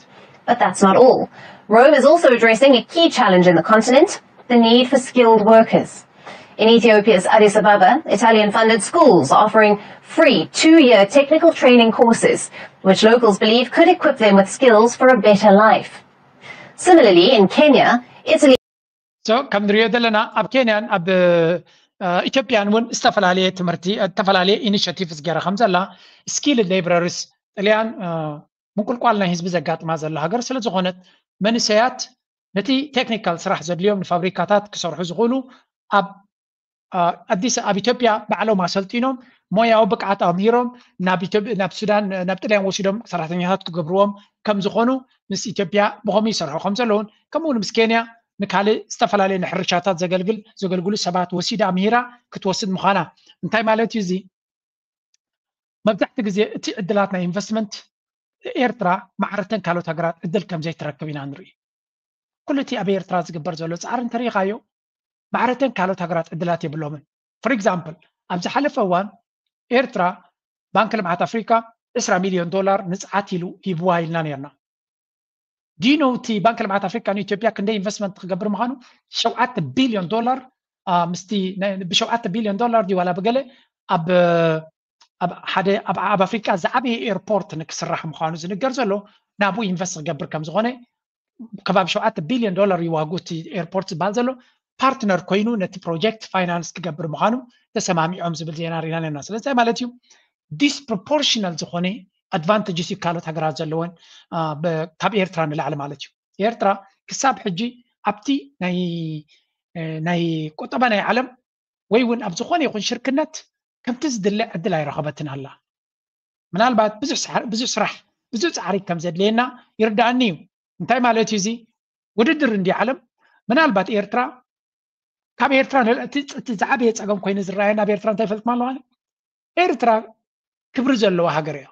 But that's not all. Rome is also addressing a key challenge in the continent, the need for skilled workers. In Ethiopia's Addis Ababa, Italian funded schools are offering free two year technical training courses, which locals believe could equip them with skills for a better life. Similarly, in Kenya, Italy. So ከም ንሪኦ ዘለና ኣብ ኬንያን ኣብ ኢትዮጵያን እውን ዝተፈላለየ ትምህርቲ ዝተፈላለየ ኢኒሽቲቭስ ገይራ ከም ዘላ፣ ስኪል ላይብረሪስ ጥልያን ምንቁልቋል ናይ ህዝቢ ዘጋጥማ ዘሎ ሃገር ስለ ዝኾነት መንእሰያት ነቲ ቴክኒካል ስራሕ ዘድልዮም ንፋብሪካታት ክሰርሑ ዝኽእሉ ኣብ ኣዲስ ኣብ ኢትዮጵያ ባዕሎም ኣሰልጢኖም ሞያዊ ብቅዓት ኣምሂሮም ናብ ሱዳን ናብ ጥልያን ወሲዶም ሰራሕተኛታት ክገብርዎም ከም ዝኾኑ ምስ ኢትዮጵያ ብኸምኡ ይሰርሑ ከም ዘለውን ከምኡ እውን ምስ ኬንያ ንካልእ ዝተፈላለየ ንሕርሻታት ዘገልግል ዘገልግሉ ሰባት ወሲዳ ኣምሂራ ክትወስድ ምዃና እንታይ ማለት እዩ እዚ? መብዛሕቲ ግዜ እቲ ዕድላት ናይ ኢንቨስትመንት ኤርትራ ማዕረተን ካልኦት ሃገራት ዕድል ከም ዘይትረክብ ኢና ንርኢ። ኩሉ እቲ ኣብ ኤርትራ ዝግበር ዘሎ ፃዕሪ እንተሪኢኻዮ ማዕረተን ካልኦት ሃገራት ዕድላት የብሎምን። For example ኣብ ዝሓለፈ እዋን ኤርትራ ባንክ ልምዓት ኣፍሪካ ዕስራ ሚልዮን ዶላር ንፅዓት ኢሉ ሂብዋ ኢልና ነርና። ዲኖ እቲ ባንክ ልምዓት ኣፍሪካ ንኢትዮጵያ ክንደይ ኢንቨስትመንት ክገብር ምዃኑ ሸውዓተ ቢልዮን ዶላር ምስቲ ብሸውዓተ ቢልዮን ዶላር ድዩ ዋላ ብገለ ኣብ ኣብ ሓደ ኣብ ኣብ ኣፍሪካ ዝዓበየ ኤርፖርት ንክስራሕ ምዃኑ ዝንገር ዘሎ ናብኡ ኢንቨስት ክገብር ከም ዝኾነ ከባቢ ሸውዓተ ቢልዮን ዶላር እዩ ዋግኡ እቲ ኤርፖርት ዝበሃል ዘሎ ፓርትነር ኮይኑ ነቲ ፕሮጀክት ፋይናንስ ክገብር ምዃኑ ተሰማሚዖም ዝብል ዜና ሪና ነና ስለዚ ማለት እዩ disproportional ዝኾነ ኣድቫንቴጅስ እዩ ካልኦት ሃገራት ዘለወን ካብ ኤርትራ ንላዕሊ ማለት እዩ ኤርትራ ክሳብ ሕጂ ኣብቲ ናይ ናይ ቁጠባ ናይ ዓለም ወይ እውን ኣብ ዝኾነ ይኹን ሽርክነት ከምቲ ዝድለ ዕድል ኣይረኸበትን ኣላ ምናልባት ብዙሕ ስራሕ ብዙሕ ፃዕሪ ከም ዘድልየና ይርዳኣኒ እዩ እንታይ ማለት እዩ እዚ ውድድር እንዲ ዓለም ምናልባት ኤርትራ ካብ ኤርትራ እቲ ዝዓበየ ፀገም ኮይኑ ዝረኣየ ናብ ኤርትራ እንታይ ፈልጥ ኣለዋ ኤርትራ ክብሪ ዘለዋ ሃገር እያ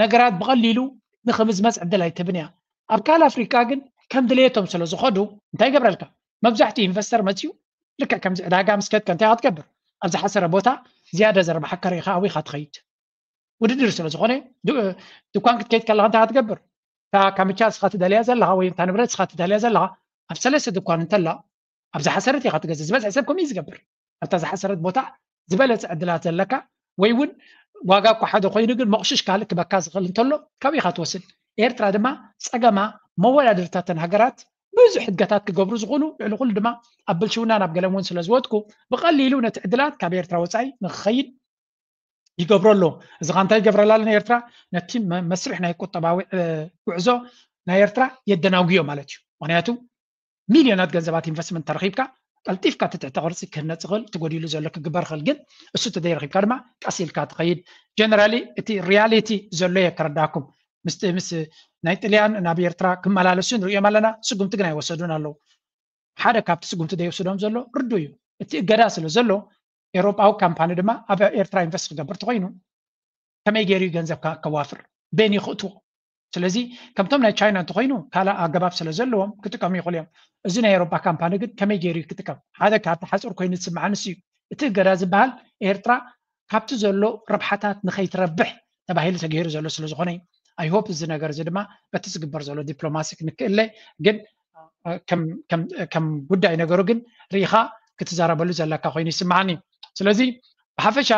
ነገራት ብቐሊሉ ንክምዝመፅ ዕድል ኣይትብን እያ ኣብ ካል ኣፍሪካ ግን ከም ድልየቶም ስለ ዝኸዱ እንታይ ይገብረልካ መብዛሕትኡ ኢንቨስተር መፅኡ ልክዕ ከምዚ ዕዳጋ ምስ ከድካ እንታይ ክትገብር ኣብ ዝሓሰረ ቦታ ዝያዳ ዘርባሓካ ርኢኻ ኣብኡ ኢኻ ትኸይድ ውድድር ስለ ዝኾነ ድኳን ክትከይድ ከለኻ እንታይ ክትገብር እታ ካምቻ እስኻ ትደልያ ዘለኻ ወይ እታ ንብረት እስኻ ትደልያ ዘለኻ ኣብ ሰለስተ ድኳን እንተላ ኣብ ዝሓሰረት ኢኻ ትገዝእ ዝበዝሐ ሰብ ከምኡ እዩ ዝገብር ኣብታ ዝሓሰረት ቦታ ዝበለፀ ዕድላት ዘለካ ወይ እውን ዋጋ እኳ ሓደ ኮይኑ ግን መቑሽሽ ካልእ ክበካ ዝኽእል እንተሎ ካብኡ ኢኻ ትወስድ ኤርትራ ድማ ፀገማ መወዳድርታተን ሃገራት ብዙሕ ሕድገታት ክገብሩ ዝኽእሉ ልዕሊ ኩሉ ድማ ኣብ ብልሽውና ናብ ገለን እውን ስለ ዝወድቁ ብቐሊሉ ነቲ ዕድላት ካብ ኤርትራ ወፃኢ ንክኸይድ ይገብሮ ኣሎ እዚ ካ እንታይ ይገብረላ ኣሎ ንኤርትራ ነቲ መስርሕ ናይ ቁጠባዊ ጉዕዞ ናይ ኤርትራ የደናጉዮ ማለት እዩ ምክንያቱ ሚልዮናት ገንዘባት ኢንቨስትመንት ተረኺብካ ቀልጢፍካ እቲ ትሕተ ቅርፂ ክህነፅ ይኽእል እቲ ጎዲሉ ዘሎ ክግበር ይኽእል ግን እሱ ተዘይረኺብካ ድማ ቀስ ኢልካ ትኸይድ ጀነራሊ እቲ ሪያሊቲ ዘሎ እየ ከረዳኩም ምስ ምስ ናይ ጥልያን ናብ ኤርትራ ክመላለሱ ንሪኦም ኣለና ስጉምቲ ግን ኣይወሰዱን ኣለዉ ሓደ ካብቲ ስጉምቲ ዘይወስዶም ዘሎ ርዱ እዩ እቲ እገዳ ስለ ዘሎ ኤውሮጳዊ ካምፓኒ ድማ ኣብ ኤርትራ ኢንቨስት ክገብር ተኮይኑ ከመይ ገይሩ እዩ ገንዘብ ከዋፍር በን ይኽእትዎ ስለዚ ከምቶም ናይ ቻይና እንተኮይኑ ካልእ ኣገባብ ስለ ዘለዎም ክጥቀሙ ይኽእሉ እዮም እዚ ናይ ኤውሮጳ ካምፓኒ ግን ከመይ ገይሩ እዩ ክጥቀም ሓደ ካብቲ ሓፁር ኮይኑ ዝስምዓንስ እዩ እቲ እገዳ ዝበሃል ኤርትራ ካብቲ ዘሎ ረብሓታት ንኸይትረብሕ ተባሂሉ ተገይሩ ዘሎ ስለ ዝኾነ ኣይሆፕ እዚ ነገር እዚ ድማ በቲ ዝግበር ዘሎ ዲፕሎማሲ ክንክእለ ግን ከም ጉዳይ ነገሩ ግን ርኢኻ ክትዛረበሉ ዘለካ ኮይኑ ይስምዓኒ ስለዚ ብሓፈሻ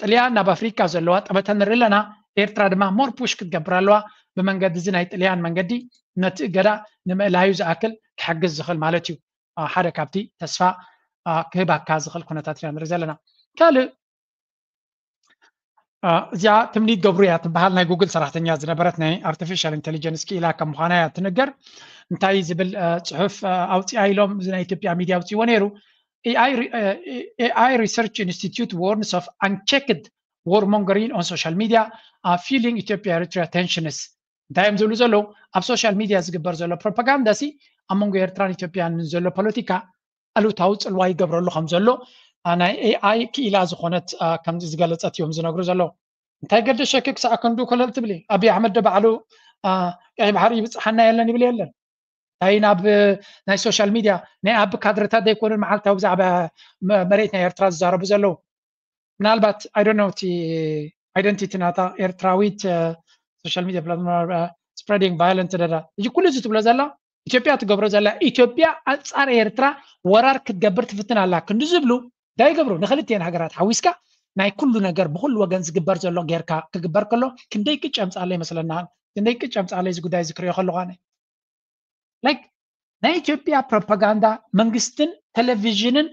ጥልያን ናብ ኣፍሪካ ዘለዋ ጠመተ ንርኢ ኣለና ኤርትራ ድማ ሞር ፑሽ ክትገብር ኣለዋ ብመንገዲ እዚ ናይ ጥልያን መንገዲ ነቲ እገዳ ንምእላዩ ዝኣክል ክሕግዝ ዝኽእል ማለት እዩ ሓደ ካብቲ ተስፋ ክህባካ ዝኽእል ኩነታት ኢና ንርኢ ዘለና ካልእ እዚኣ ትምኒት ገብሩ እያ ትበሃል ናይ ጉግል ሰራሕተኛ ዝነበረት ናይ ኣርቲፊሻል ኢንቴሊጀንስ ክኢላ ከም ምዃና እያ ትንገር እንታይ ዝብል ፅሑፍ ኣውፅኣ ኢሎም እዚ ናይ ኢትዮጵያ ሚድያ ኣውፅዎ ነይሩ AI Research Institute warns of unchecked warmongering on social media fueling Ethiopia Eritrea tensions እንታይ እዮም ዝብሉ ዘለዉ ኣብ ሶሻል ሚድያ ዝግበር ዘሎ ፕሮፓጋንዳ ሲ ኣብ መንጎ ኤርትራን ኢትዮጵያን ዘሎ ፖለቲካ ኣሉታዊ ፅልዋ ይገብረሉ ከም ዘሎ ናይ AI ክኢላ ዝኾነት ከምዚ ዝገለፀት እዮም ዝነግሩ ዘለዉ እንታይ ገደሸኪ ክሳዕ ክንዱ ኮለል ትብሊ? ኣብይ ኣሕመድ ዶ ባዕሉ ቀይ ባሕሪ ይብፅሓና የለን ይብል የለን? እንታይ ናብ ናይ ሶሻል ሚድያ ናይ ኣብ ካድረታት ዘይኮኑን መዓልታዊ ብዛዕባ መሬት ናይ ኤርትራ ዝዛረቡ ዘለዉ? ምናልባት ኣይ ዶንት ኖ እቲ ኣይደንቲቲ ናታ ኤርትራዊት ሶሻል ሚድያ ፕላትፎርም ስፕሬዲንግ ቫዮለንስ ደዳ እዚ ኩሉ እዚ ትብሎ ዘላ ኢትዮጵያ ትገብሮ ዘላ ኢትዮጵያ ኣንጻር ኤርትራ ወራር ክትገብር ትፍትን ኣላ ክንዲ ዝብሉ እንታይ ይገብሩ ንክልቲኤን ሃገራት ሓዊስካ ናይ ኩሉ ነገር ብኩሉ ወገን ዝግበር ዘሎ ጌርካ ክግበር ከሎ ክንደይ ቅጨም ጻለ ይመስለና ክንደይ ቅጨም ጻለ እዚ ጉዳይ ዝክሪዮ ከለኳ ነ like ናይ ኢትዮጵያ ፕሮፓጋንዳ መንግስትን ቴሌቪዥንን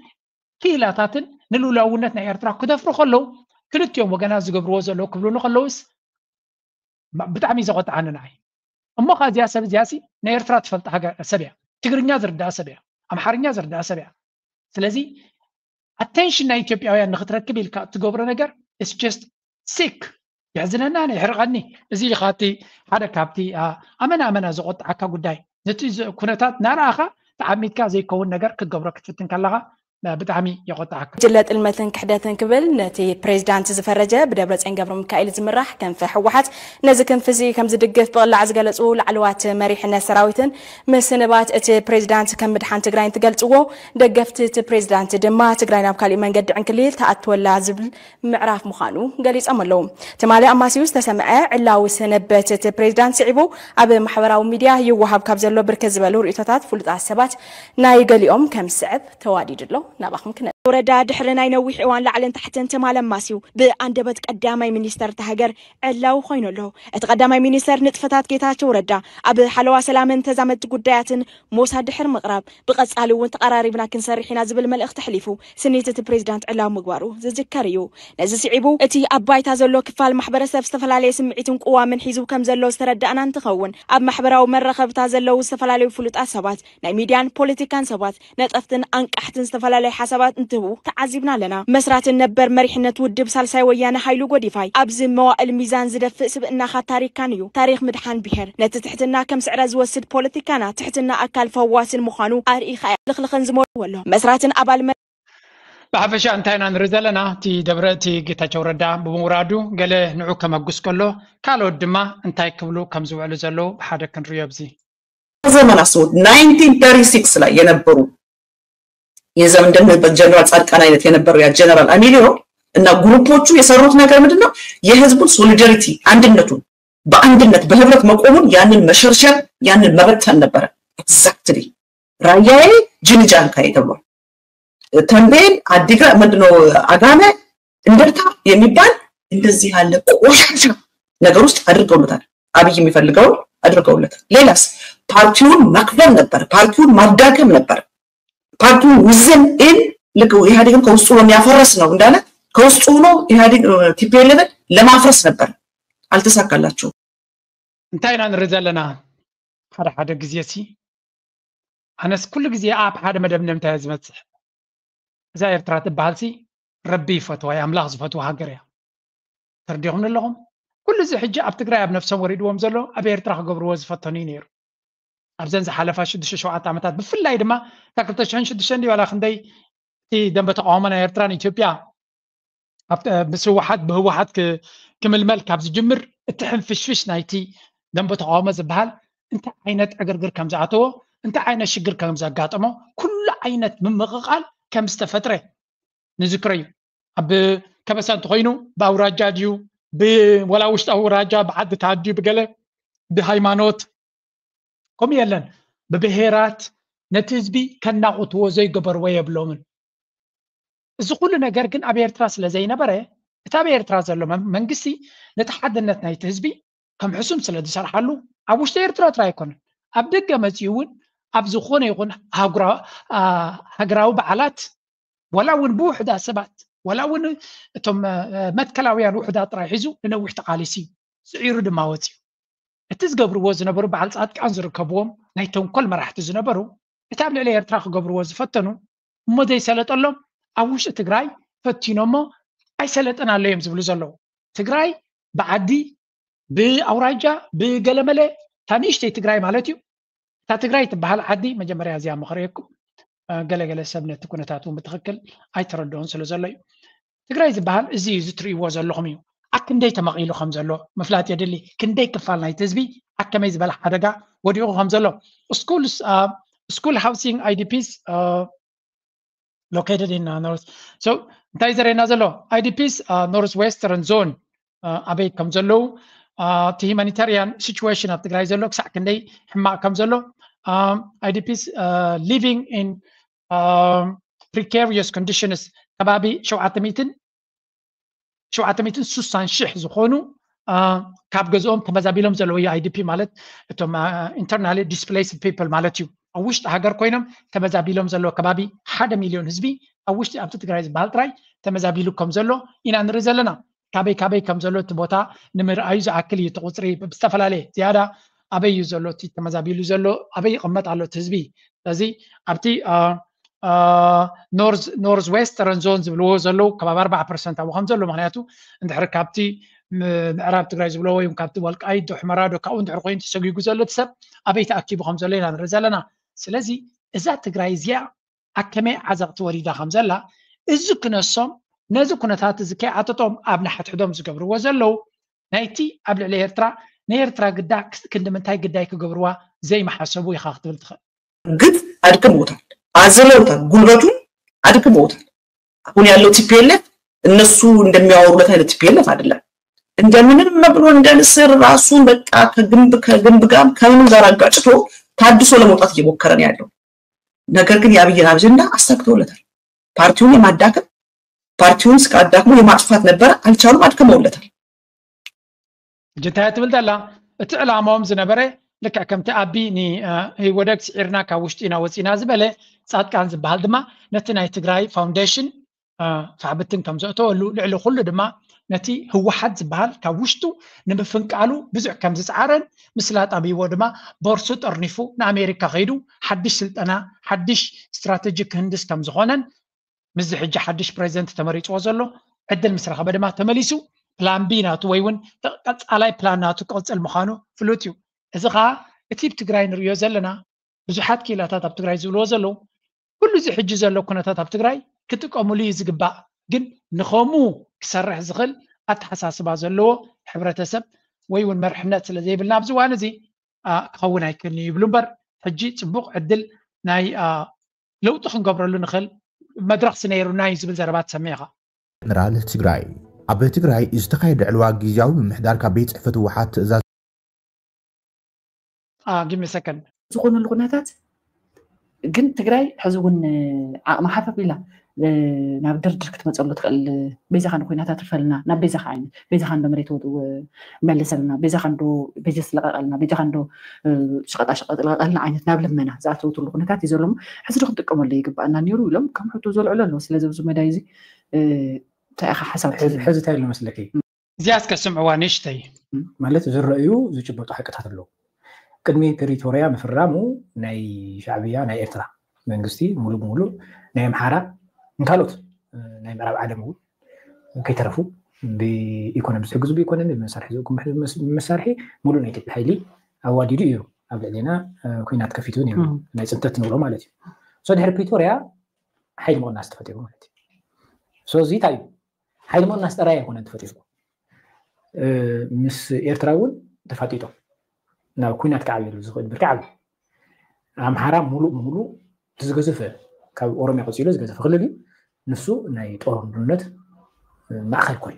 ክኢላታትን ንልኡላውነት ናይ ኤርትራ ክደፍሩ ከለዉ ክልቲኦም ወገናት ዝገብርዎ ዘለዉ ክብሉኒ ከለውስ ብጣዕሚ ዘቆጥዓኒ ንዓይ እሞ ከ እዚኣ ሰብ እዚኣ ሲ ናይ ኤርትራ ትፈልጥ ሃገር ሰብ እያ ትግርኛ ዝርዳኣ ሰብ እያ ኣምሓርኛ ዝርዳኣ ሰብ እያ ስለዚ ኣቴንሽን ናይ ኢትዮጵያውያን ንክትረክብ ኢልካ እትገብሮ ነገር it's just sick የሕዝነና የሕርቐኒ እዚ ኢኻ እቲ ሓደ ካብቲ ኣመና ኣመና ዘቆጥዓካ ጉዳይ ነቲ ኩነታት ናርኣኻ ተዓሚትካ ዘይከውን ነገር ክትገብሮ ክትፍትን ከለኻ ብጣዕሚ የቆጥዓካ። ጉጅለ ጥልመትን ክሕደትን ክብል ነቲ ፕሬዚዳንት ዝፈረጀ ብደብረፅዮን ገብረሚካኤል ዝምራሕ ክንፊ ህወሓት ነዚ ክንፊ እዚ ከምዝድግፍ ብቕላዕ ዝገለፁ ላዕለዋት መሪሕነት ሰራዊትን ምስንባት እቲ ፕሬዚዳንት ከም ምድሓን ትግራይ እንትገልፅዎ ደገፍቲ እቲ ፕሬዚዳንት ድማ ትግራይ ናብ ካሊእ መንገዲ ዕንክሊል ትኣትወላ ዝብል ምዕራፍ ምዃኑ ገሊፆም ኣለዉ። ትማሊ ኣማስዩ ዝተሰምዐ ዕላዊ ሰነበት እቲ ፕሬዚዳንት ስዒቡ ኣብ ማሕበራዊ ሚድያ ይወሃብ ካብ ዘሎ ብርክት ዝበሉ ርእይቶታት ፍሉጣት ሰባት ናይ ገሊኦም ከም ዝስዕብ ተዋዲዱ ኣሎ። ናባኹም ክነ ወረዳ ድሕሪ ናይ ነዊሕ እዋን ላዕልን ታሕትን ትማሊ ኣማስዩ ብኣንደበት ቀዳማይ ሚኒስተር እታ ሃገር ዕላዊ ኮይኑ ኣሎ። እቲ ቀዳማይ ሚኒስተር ንጥፈታት ጌታቸው ረዳ ኣብ ሓለዋ ሰላምን ተዛመድቲ ጉዳያትን ሞሳ ድሕሪ ምቕራብ ብቐጻሊ እውን ተቐራሪብና ክንሰርሕ ኢና ዝብል መልእኽቲ ኣሕሊፉ ስኒት እቲ ፕሬዚዳንት ዕላዊ ምግባሩ ዝዝከር እዩ። ነዚ ስዒቡ እቲ ኣብ ባይታ ዘሎ ክፋል ማሕበረሰብ ዝተፈላለየ ስምዒትን ቅዋምን ሒዙ ከም ዘሎ ዝተረዳእና እንትኸውን ኣብ ማሕበራዊ መራኸብታ ዘለዉ ዝተፈላለዩ ፍሉጣት ሰባት ናይ ሚድያን ፖለቲካን ሰባት ነጠፍትን ኣንቃሕትን ዝተፈላለዩ ሓሳባት እንትህቡ ተዓዚብና ኣለና። መስራትን ነበር መሪሕነት ውድብ ሳልሳይ ወያነ ሃይሉ ጎዲፋይ ኣብዚ መዋእል ሚዛን ዝደፍእ ስብእናኻ ታሪክካን እዩ። ታሪክ ምድሓን ብሄር ነቲ ትሕትና ከም ስዕረት ዝወስድ ፖለቲካና ትሕትና ኣካል ፈዋስን ምዃኑ ኣርኢኻ እያ። ልኽልኽን ዝመልዎ ኣሎ መስራትን ኣባል ብሓፈሻ እንታይ ኢና ንርኢ ዘለና እቲ ደብረ እቲ ጌታቸው ረዳ ብምውራዱ ገለ ንዑ ከመጉስ ከሎ ካልኦት ድማ እንታይ ክብሉ ከም ዝውዕሉ ዘለዉ ብሓደ ክንሪዮ ኣብዚ ዘመን አስቡት ናይንቲን ተርቲ ሲክስ ላይ የነበሩ የዘመን እንደነ ጀነራል ጻድቃን አይነት የነበረው ያ ጀነራል አሚሊዮ እና ግሩፖቹ የሰሩት ነገር ምንድነው? የህዝቡን ሶሊዳሪቲ አንድነቱን በአንድነት በህብረት መቆሙን ያንን መሸርሸር ያንን መበተን ነበረ። ኤግዛክትሊ ራያዬ ጅንጃንካዬ ተብሏል። ተንቤን፣ አዲግራት፣ ምንድነው አጋመ፣ እንደርታ የሚባል እንደዚህ ያለ ቆሻሻ ነገር ውስጥ አድርገውለታል። አብይ የሚፈልገውን አድርገውለታል። ሌላስ ፓርቲውን መክፈል ነበር፣ ፓርቲውን ማዳከም ነበር። ፓርቲውን ውዝን ኢን ልክ ኢህአዴግን ከውስጡ ነው የሚያፈርስ ነው እንዳለ ከውስጡ ሆኖ ኢህአዴግ ቲፒኤልኤፍን ለማፍረስ ነበር። አልተሳካላቸውም። እንታይ ኢና ንርኢ ዘለና ሓደ ሓደ ግዜ ሲ ኣነስ ኩሉ ግዜ ኣብ ሓደ መደምደምታ እየ ዝመፅእ እዛ ኤርትራ ትበሃል ሲ ረቢ ይፈትዋ እያ ኣምላኽ ዝፈትዋ ሃገር እያ ተርዲኹም ኣለኹም ኩሉ እዚ ሕጂ ኣብ ትግራይ ኣብ ነፍሶም ወሪድዎም ዘሎ ኣብ ኤርትራ ክገብርዎ ዝፈተኑ እዩ ነይሩ ኣብዘን ዝሓለፋ ሽዱሽተ ሸውዓተ ዓመታት ብፍላይ ድማ እታ ክልተ ሽሕን ሽዱሽተን ድዩ ዋላ ክንደይ እቲ ደንበ ተቃውሞ ናይ ኤርትራን ኢትዮጵያ ምስ ህወሓት ብህወሓት ክምልመል ካብ ዝጅምር እቲ ሕንፍሽፍሽ ናይቲ ደንበ ተቃውሞ ዝበሃል እንታይ ዓይነት ዕግርግር ከም ዝኣተዎ እንታይ ዓይነት ሽግር ከም ዘጋጠሞ ኩሉ ዓይነት ምምቕቓል ከም ዝተፈጥረ ንዝክሮ እዩ ኣብ ከበሳ እንተኮይኑ ብኣውራጃ ድዩ ወላ ውሽጢ ኣውራጃ ብዓድታት ድዩ ብገለ ብሃይማኖት ከምኡ የለን ብብሄራት ነቲ ህዝቢ ከናቑትዎ ዘይገበርዎ የብሎምን እዚ ኩሉ ነገር ግን ኣብ ኤርትራ ስለ ዘይነበረ እቲ ኣብ ኤርትራ ዘሎ መንግስቲ ነቲ ሓድነት ናይቲ ህዝቢ ከም ሕሱም ስለ ዝሰርሓሉ ኣብ ውሽጢ ኤርትራ ጥራይ ኣይኮነን ኣብ ደገ መፂኡ እውን ኣብ ዝኾነ ይኹን ሃገራዊ በዓላት ወላ እውን ብውሕዳት ሰባት ወላ እውን እቶም መትከላውያን ውሕዳት ጥራይ ሒዙ ንነዊሕ ተቃሊሲ እዩ ስዒሩ ድማ ወፂኡ እቲ ዝገብርዎ ዝነበሩ በዓል ፃድቃን ዝርከብዎም ናይ ተንኮል መራሕቲ ዝነበሩ እቲ ኣብ ልዕሊ ኤርትራ ክገብርዎ ዝፈተኑ እሞ ዘይሰለጠሎም ኣብ ውሽጢ ትግራይ ፈቲኖሞ ኣይሰለጠን ኣሎ እዮም ዝብሉ ዘለዉ ትግራይ ብዓዲ ብኣውራጃ ብገለመለ እታ ንእሽተይ ትግራይ ማለት እዩ እታ ትግራይ ትበሃል ዓዲ መጀመርያ እዚኣ ምኽረየኩም ገለገለ ሰብ ነቲ ኩነታት እውን ብትኽክል ኣይተረድኦን ስለ ዘሎ እዩ ትግራይ ዝበሃል እዚ እዩ ዝትርእይዎ ዘለኹም እዩ ኣክንደይ ተመቒሉ ከም ዘሎ ምፍላጥ የድሊ። ክንደይ ክፋል ናይቲ ህዝቢ ኣብ ከመይ ዝበለ ሓደጋ ወዲቑ ከም ዘሎ። Schools, uh, school housing I D Ps, uh, located in, uh, North. So እንታይ ዘርእየና ዘሎ? I D Ps, uh, North Western Zone, uh, ኣበይ ከም ዘለዉ፣ uh፣ እቲ humanitarian situation ኣብ ትግራይ ዘሎ ክሳዕ ክንደይ ሕማቕ ከም ዘሎ፣ um, I D Ps, uh, living in, um, precarious conditions ከባቢ ሸውዓተ ሚእትን ሸውዓተ ሚእትን ስሳን ሺሕ ዝኾኑ፣ አ፣ ካብ ገዝኦም ተመዛቢሎም ዘለዉ እዩ። I D P ማለት እቶም፣ አ፣ internally displaced people ማለት እዩ። ኣብ ውሽጢ ሃገር ኮይኖም ተመዛቢሎም ዘለዉ ከባቢ ሓደ ሚልዮን ህዝቢ ኣብ ውሽጢ ኣብቲ ትግራይ ዝበሃል ጥራይ ተመዛቢሉ ከም ዘሎ ኢና ንርኢ ዘለና። ካበይ ካበይ ከም ዘሎ እቲ ቦታ ንምርኣዩ ዝኣክል እዩ። እቲ ቁፅሪ ብዝተፈላለየ ዝያዳ ኣበይ እዩ ዘሎ እቲ ተመዛቢሉ ዘሎ፣ ኣበይ ይቕመጥ ኣሎ እቲ ህዝቢ። ስለዚ ኣብቲ፣ አ፣ ኖርዝ ኖርዝ ዌስተርን ዞን ዝብልዎ ዘለዉ ከባቢ ኣርባዓ ፐርሰንት ኣብኡ ከም ዘሎ፣ ምክንያቱ እንድሕር ካብቲ ም- ምዕራብ ትግራይ ዝብልዎ ወይ ካብቲ ወልቃይት ዶ ሕመራ ዶ ካብኡ እንድሕር ኮይኑ ተሰጒጉ ዘሎ እቲ ሰብ ኣበይ ተኣኪቡ ከም ዘሎ ኢና ንርኢ ዘለና። ስለዚ እዛ ትግራይ እዚኣ ኣብ ከመይ ዓዘቕቲ ወሪዳ ከም ዘላ፣ እዚ ክነሶም፣ ነዚ ኩነታት እዚ ከይዓጠጦም ኣብ ንሓድሕዶም ዝገብርዎ ዘለዉ፣ ናይቲ ኣብ ልዕሊ ኤርትራ፣ ንኤርትራ ግዳ ክስ- ክንዲ ምንታይ ግዳይ ክገብርዋ ዘይመሓሰቡ ኢኻ ክትብል ትኽእል። ግጥ አድክመውታል፣ አዝለውታል፣ ጉልበቱን አድክመውታል። አሁን ያለው T P L F እነሱ እንደሚያወሩለት አይነት T P L F አይደለም። እንደምንም ብሎ እንደ ንስር ራሱን በቃ ከግንብ ከግንብ ጋር ከምንም ጋር አጋጭቶ ታድሶ ለመውጣት እየሞከረ ነው ያለው። ነገር ግን የአብይን አጀንዳ አሳክተውለታል። ፓርቲውን የማዳከም ፓርቲውን እስከ አዳክሞ የማጥፋት ነበረ፣ አልቻሉም፣ አድክመውለታል። ሕጂ እንታይ ትብል ዘላ? እቲ ዕላማኦም ዝነበረ ልክዕ ከምቲ ኣቢ ንኢህወደግ ስዒርና ካብ ውሽጢ ኢና ወፂና ዝበለ፣ ፃድቃን ዝበሃል ድማ ነቲ ናይ ትግራይ ፋውንዴሽን፣ አ፣ ፋሕብትን ከም ዘእተወሉ፣ ልዕሊ ኩሉ ድማ ነቲ ህወሓት ዝበሃል ካብ ውሽጡ ንምፍንቃሉ ብዙሕ ከም ዝፀዓረን፣ ምስላጥ ኣብይዎ ድማ ቦርሱ ጠርኒፉ ንኣሜሪካ ከይዱ ሓድሽ ስልጠና፣ ሓድሽ ስትራቴጂ ክህንድስ ከም ዝኾነን፣ ምስዚ ሕጂ ሓድሽ ፕሬዚደንት ተመሪፅዎ ዘሎ ዕድል ምስ ረኸበ ድማ ተመሊሱ ፕላን ቢ ናቱ ወይ እውን ቀፃላይ ፕላን ናቱ ክቕፅል ምዃኑ ፍሉጥ እዩ። እዚ ከዓ እቲ ብ ትግራይ ንሪኦ ዘለና ብዙሓት ክኢላታት ኣብ ትግራይ ዝብልዎ ዘለዉ፣ ኩሉ እዚ ሕጂ ዘሎ ኩነታት ኣብ ትግራይ ክጥቀምሉ እዩ ዝግባእ፣ ግን ንኸምኡ ክሰርሕ ዝኽእል ኣተሓሳስባ ዘለዎ ሕብረተሰብ ወይ እውን መርሕነት ስለ ዘይብልና ኣብዚ እዋን እዚ፣ አ፣ ክኸውን ኣይክእልን እዩ ይብሉ እምበር፣ ሕጂ ፅቡቕ ዕድል ናይ፣ አ፣ ለውጢ ክንገብረሉ ንኽእል መድረኽ ስነይሩና እዩ ዝብል ዘረባ ትሰምዕ ኢኻ። ጀነራል ትግራይ ኣብ ትግራይ ዝተኻየደ ዕልዋ ግዝያዊ ምምሕዳር ካብ ቤት ፅሕፈት ህወሓት ትእዛዝ አ፣ give me a second። ዝኾነሉ ኩነታት ግን ትግራይ ሕዚ እውን ዓቕሚ ሓፈፍ ኢላ ናብ ድርድር ክትመፀሉ ትኽእል። ቤዛኻ ንኩናት ኣትርፈልና፣ ናብ ቤዛኻ ዓይነት፣ ቤዛኻ እንዶ መሬት ወ- ወ- መልሰልና፣ ቤዛኻ እንዶ በጀት ልቐቐልና፣ ቤዛኻ እንዶ እ፣ ሸቐጣ ሸቐጥ ልቐቐልና ዓይነት ናብ ልመና ዝኣተወትሉ ኩነታት እዩ ዘሎ። ሕዚ ዶ ክንጥቀመሉ ይግባኣና ነይሩ ኢሎም ከም ሕቶ ዘልዕሉ ኣለዉ። ስለዚ ኣብዚ መዳይ እዚ እ፣ እንታይ ኢኻ ሓሳብ ሕዚ ሕዚ እንታይ ኣሎ መስለኪ? እዚኣ እስከ ስምዕዋ ንእሽተይ። ማለት ዝረኣዩ ዝጭበጡ ሓቅታት ኣለዉ። ቅድሚ ፕሪቶርያ ምፍራሙ ናይ ሻዕብያ ናይ ኤርትራ መንግስቲ ሙሉእ ብሙሉእ ናይ ኣምሓራ ንካልኦት ናይ ምዕራብ ዓለም እውን ከይተረፉ ብኢኮኖሚ ዝሕግዙ ብኢኮኖሚ ብመሳርሒ ዝእኩም መሳርሒ ሙሉእ ናይ ኢትዮጵያ ሓይሊ ኣዋዲዱ እዩ ኣብ ልዕሌና ኩናት ከፊቱ ነይሩ። ናይ ፅንተት ንብሎ ማለት እዩ። ድሕሪ ፕሪቶርያ ሓይሊ ምቕናስ ተፈጢሩ ማለት እዩ። እዚ እንታይ እዩ? ሓይሊ ምቕናስ ጥራይ ኣይኮነን ተፈጢሩ፣ ምስ ኤርትራ እውን ተፋጢጦም ናብ ኩናት ክዓብየሉ ዝኽእል ብርኪ ዓብዩ። ኣምሓራ ሙሉእ ብሙሉእ እቲ ዝገዘፈ ካብ ኦሮሚያ ቀፂሉ ዝገዘፈ ክልል እዩ። ንሱ ናይ ጦር ድልነት ማእኸል ኮይኑ፣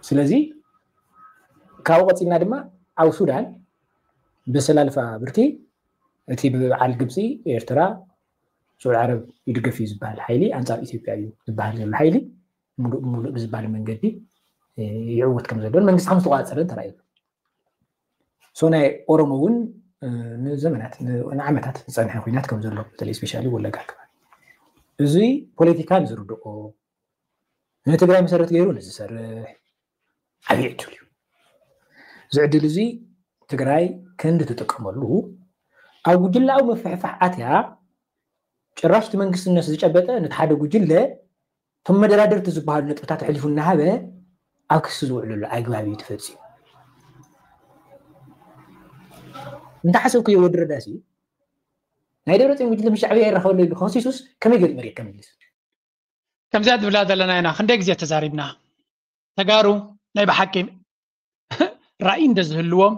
ስለዚ ካብኡ ቀፂልና ድማ ኣብ ሱዳን ብሰላልፋ ብርኪ እቲ ብበዓል ግብፂ፣ ኤርትራ፣ ስዑድ ዓረብ ይድገፍ እዩ ዝበሃል ሓይሊ ኣንፃር ኢትዮጵያ እዩ ዝበሃል ዘሎ ሓይሊ ሙሉእ ብሙሉእ ብዝባል መንገዲ ይዕወት ከም ዘሎን መንግስቲ ከም ዝተቋፀረን ተራእዩ ኣሎ። ናይ ኦሮሞ እውን ንዘመናት ንዓመታት ዝፀንሐ ኩናት ከም ዘሎ በተለይ ስፔሻሊ ወለጋ ኣከባቢ እዚ ፖለቲካ ንዝርድኦ ንትግራይ መሰረት ገይሩ ንዝሰርሕ ዓብዪ ዕድል እዩ። እዚ ዕድል እዚ ትግራይ ክንዲ ትጥቀመሉ ኣብ ጉጅላዊ ምፍሕፋሕ ኣትያ ጭራሽ እቲ መንግስትነት ዝጨበጠ ነቲ ሓደ ጉጅለ እቶም መደራደርቲ ዝበሃሉ ነጥብታት ኣሕሊፉ እናሃበ ኣብ ክሲ ዝውዕለሉ ኣግባብ እዩ ተፈፂሙ። እንተሓሰብክዮ ወዲ ረዳሲ ናይ ደብረፅዮን ጉጅለ ምስ ሻዕብያ ይራኸበሉ ኢሉ ከኸሲሱስ ከመይ ገይሩ መሬት ከምልስ? ከምዚኣ ትብላ ዘለና ኢና ክንደይ ግዜ ተዛሪብና። ተጋሩ ናይ ብሓቂ ራእይ እንተዝህልዎም፣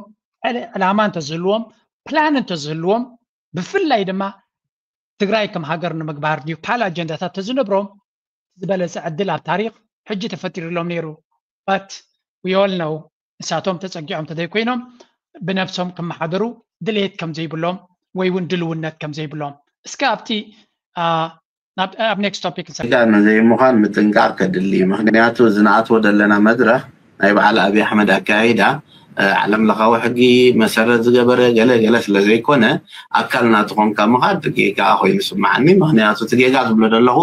ዕላማ እንተዝህልዎም፣ ፕላን እንተዝህልዎም፣ ብፍላይ ድማ ትግራይ ከም ሃገር ንምግባር ዲዩካል ኣጀንዳታት ተዝነብሮም ዝበለፀ ዕድል ኣብ ታሪክ ሕጂ ተፈጢሩሎም ነይሩ። ባት ዊኦል ነው ንሳቶም ተፀጊዖም ተዘይኮይኖም ብነብሶም ክመሓደሩ ድሌት ከም ዘይብሎም ወይ እውን ድልውነት ከም ዘይብሎም እስከ ኣብቲ ኣብ ኔክስት ቶፒክ ዘይምዃን ምጥንቃቕ ከድሊ። ምክንያቱ እዚ ንኣትዎ ዘለና መድረኽ ናይ በዓል ኣብይ ኣሕመድ ኣካያይዳ ዓለም ለኻዊ ሕጊ መሰረት ዝገበረ ገለ ገለ ስለ ዘይኮነ ኣካል ናትኾንካ ምኻድ ጌጋ ኮይኑ ስምዓኒ። ምክንያቱ እቲ ጌጋ ዝብሎ ዘለኹ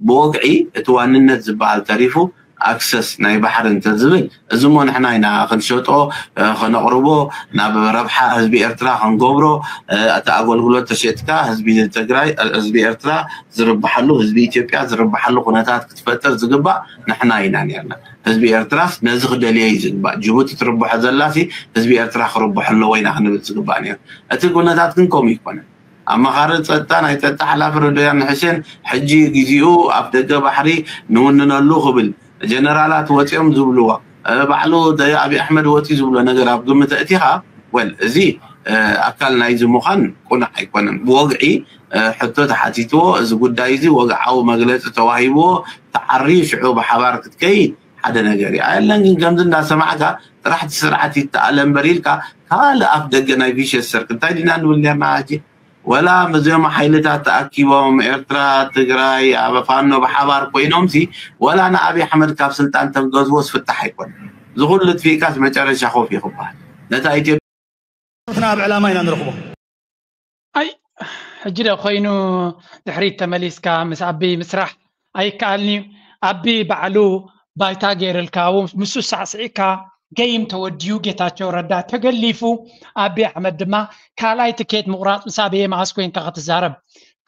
ብወግዒ እቲ ዋንነት ዝበሃል ተሪፉ ኣክሰስ ናይ ባሕሪ እንተዝብል እዚ ሞ ንሕና ኢና ክንሸጦ ከነቕርቦ ናብ ረብሓ ህዝቢ ኤርትራ ክንገብሮ እቲ ኣገልግሎት ተሸጥካ ህዝቢ ትግራይ ህዝቢ ኤርትራ ዝርብሓሉ ህዝቢ ኢትዮጵያ ዝርብሓሉ ኩነታት ክትፈጥር ዝግባእ ንሕና ኢና ነርና። ህዝቢ ኤርትራስ ነዚ ክደልዮ እዩ ዝግባእ። ጅቡቲ ትርብሖ ዘላሲ ህዝቢ ኤርትራ ክርብሖ ኣለዎ ኢና ክንብል ዝግባእ ነሩ። እቲ ኩነታት ግን ከምኡ ይኮነ። ኣመኻሪ ፀጥታ ናይ ፀጥታ ሓላፊ ረዶያን ሕሴን ሕጂ ግዜኡ ኣፍ ደገ ባሕሪ ንውንነሉ ክብል ጀነራላት ወፂኦም ዝብልዎ ባዕሉ ኣብይ ኣሕመድ ወፂ ዝብሎ ነገር ኣብ ግምት እቲኻ ወል እዚ ኣካል ናይዚ ምዃን ቁኑዕ ኣይኮነን። ብወግዒ ሕቶ ተሓቲትዎ እዚ ጉዳይ እዚ ወግዓዊ መግለፂ ተዋሂብዎ ተዓርዩ ሽዑ ብሓባር ክትከይድ ሓደ ነገር እዩ። ኣየለን ግን ከምዚ እንዳሰማዕካ ጥራሕ እቲ ስርዓት ይተኣለ እምበር ኢልካ ካልእ ኣፍ ደገ ናይ ቪሸስ ሰርክ እንታይ ዲና ንብል ነርና ሕጂ ወላ እዚኦም ሓይልታት ተኣኪቦም ኤርትራ ትግራይ ኣብ ፋኖ ብሓባር ኮይኖምሲ ወላ ንኣብይ ኣሕመድ ካብ ስልጣን ተምገዝዎ ዝፍታሕ ኣይኮነ ዝኩሉ ትፊእካስ መጨረሻ ኮፍ ይክበሃል ነታ ኢትዮጵያ ኣብ ዕላማ ኢና ንረኽቦ ኣይ ሕጂ ደ ኮይኑ ድሕሪት ተመሊስካ ምስ ኣቢ ምስራሕ ኣይከኣልንዩ ኣቢ ባዕሉ ባይታ ገይርልካ ምስሱ ሳዕስዒካ ገይም ተወዲዩ ጌታቸው ረዳ ተገሊፉ ኣቢ ኣሕመድ ድማ ካልኣይ ትኬት ምቁራፅ ምስ ኣበየ መዓስ ኮይንካ ክትዛረብ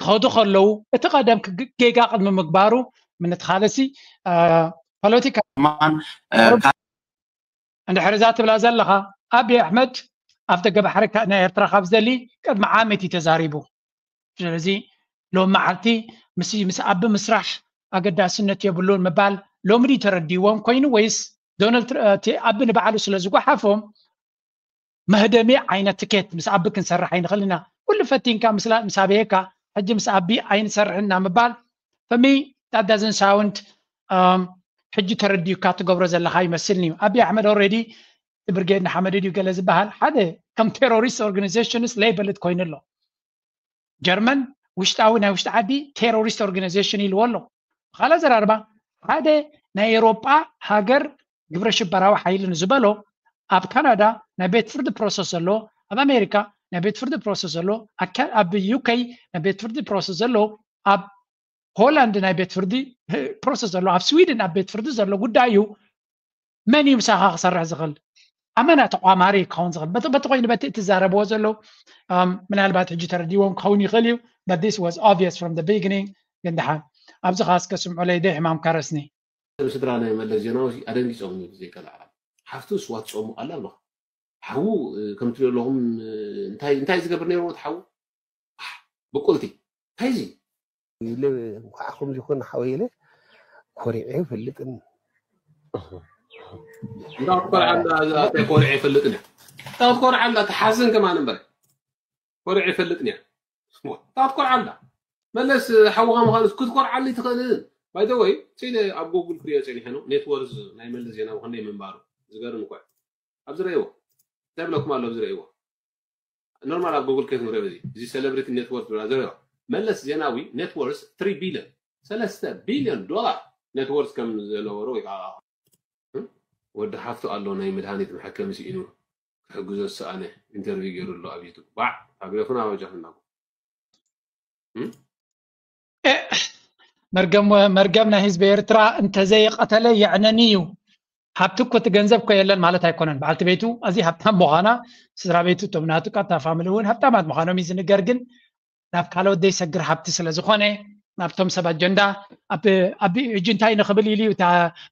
ክኸዱ ከለዉ እቲ ቀደም ጌጋ ቅድሚ ምግባሩ ምንትኻለሲ ፖለቲካ እንድሕር እዛ ትብላ ዘለኻ ኣቢ ኣሕመድ ኣብ ደገ ባሕሪ ናይ ኤርትራ ካብ ዝደሊ ቅድሚ ዓመት እዩ ተዛሪቡ ስለዚ ሎም መዓልቲ ምስ ምስ ኣቢ ምስራሕ ኣገዳስነት የብሉን ምባል ሎሚ ድዩ ተረዲዎም ኮይኑ ወይስ ዶናልድ ኣቢ ንባዕሉ ስለ ዝጓሓፎም መህደሚ ዓይነት ትኬት ምስ ኣቢ ክንሰርሕ ኣይንኽእል ኢና ኩሉ ፈቲንካ ምስ ኣበየካ ሕጂ ምስ ኣቢ ኣይንሰርሕን ኢና ምባል for me that doesn't sound ሕጂ ተረዲኡካ ትገብሮ ዘለካ ይመስልኒ እዩ ኣቢ ኣሕመድ already ብርጌድ ንሓመድ ድዩ ገለ ዝበሃል ሓደ ከም terrorist organizations labeled ኮይኑ ኣሎ ጀርመን ውሽጣዊ ናይ ውሽጢ ዓዲ terrorist organization ኢልዎ ኣሎ ብካልእ ኣዘራርባ ሓደ ናይ ኤሮጳ ሃገር ግብረ ሽበራዊ ሓይሊ ንዝበሎ ኣብ ካናዳ ናይ ቤት ፍርዲ process ዘሎ ኣብ ኣሜሪካ ናይ ቤት ፍርዲ process ዘሎ ኣብ ዩኬ ናይ ቤት ፍርዲ process ዘሎ ኣብ ሆላንድ ናይ ቤት ፍርዲ process ዘሎ ኣብ ስዊድን ኣብ ቤት ፍርዲ ዘሎ ጉዳይ እዩ መን እዩ ምሳኻ ክሰርሕ ዝኽእል ኣመና ተቋማሪ ክኸውን ዝኽእል በቲ በቲ ኮይኑ በቲ እትዛረብዎ ዘለዉ ምናልባት ሕጂ ተረዲዎም ክኸውን ይኽእል እዩ but this was obvious from the beginning ግን ድሓን ኣብዚ ኸዓ እስከ ስምዑለይ ደይ ሕማም ካረስኒ ስድራ ናይ መለስ ዜናዊ ኣደንጊፆም ዘይከላ ሓፍቱ ስዋ ትፀሙ ኣላ ኣለኹ ሓዉ ከም ትሪኦ ኣለኹም እንታይ እንታይ ዝገብር ነይሩ እቲ ሓዉ ብቁልቲ እንታይ እዚ ኢለ እንኳዕ ከምዚ ይኹን ሓወይ ኢለ ኮሪዐ ይፈልጥን እንዳትኮርዓላ እዛ ኮሪዐ ይፈልጥን እያ እንዳትኮርዓላ ትሓዝን ከማን እምበር ኮሪዐ ይፈልጥን እያ እንዳትኮርዓላ መለስ ሓውኻ ምዃኑ ክትኮርዓሉ ትኽእልን ባይተወይ ስኢለ ኣብ ጎጉል ክሪኦ ፀኒሐ ነው ኔትወርዝ ናይ መለስ ዜናዊ ክንደይ ምንባሩ ዝገርም እኮ ኣብዚ ረእይዎ እንታይ ብለኩም ኣሎ ኣብዚ ረእይዎ ኖርማል ኣብ ጉግል ከይት ንሪኦ እዚ እዚ ሴሌብሪቲ ኔትወርክ ዝብላ ዝሪኦ መለስ ዜናዊ ኔትወርስ ትሪ ቢልዮን ሰለስተ ቢልዮን ዶላር ኔትወርክ ከም ዝነበሮ ወይ ከዓ ወዲ ሓፍቱ ኣሎ ናይ መድሃኒት መሐከሚ ስኢኑ ክሕግዞ ዝሰኣነ ኢንተርቪው ገይሩ ኣሎ ኣብ ዩቱብ ባዕ ኣብ ዮፍና ኣበጃ ክናጎ መርገም መርገም ናይ ህዝቢ ኤርትራ እንተዘይቀተለ የዕነኒ እዩ። ሃብቲ እኮ እቲ ገንዘብ እኮ የለን ማለት ኣይኮነን። በዓልቲ ቤቱ ኣዝያ ሃብታም ምዃና፣ ስድራ ቤቱ እቶም ናቱ ቀጥታ ፋሚሊ እውን ሃብታማት ምዃኖም እዩ ዝንገር። ግን ናብ ካልኦት ዘይሰግር ሃብቲ ስለ ዝኾነ ናብቶም ሰብ ኣጀንዳ ኣብ ሕጂ እንታይ ንኽብል ኢሉ እዩ እታ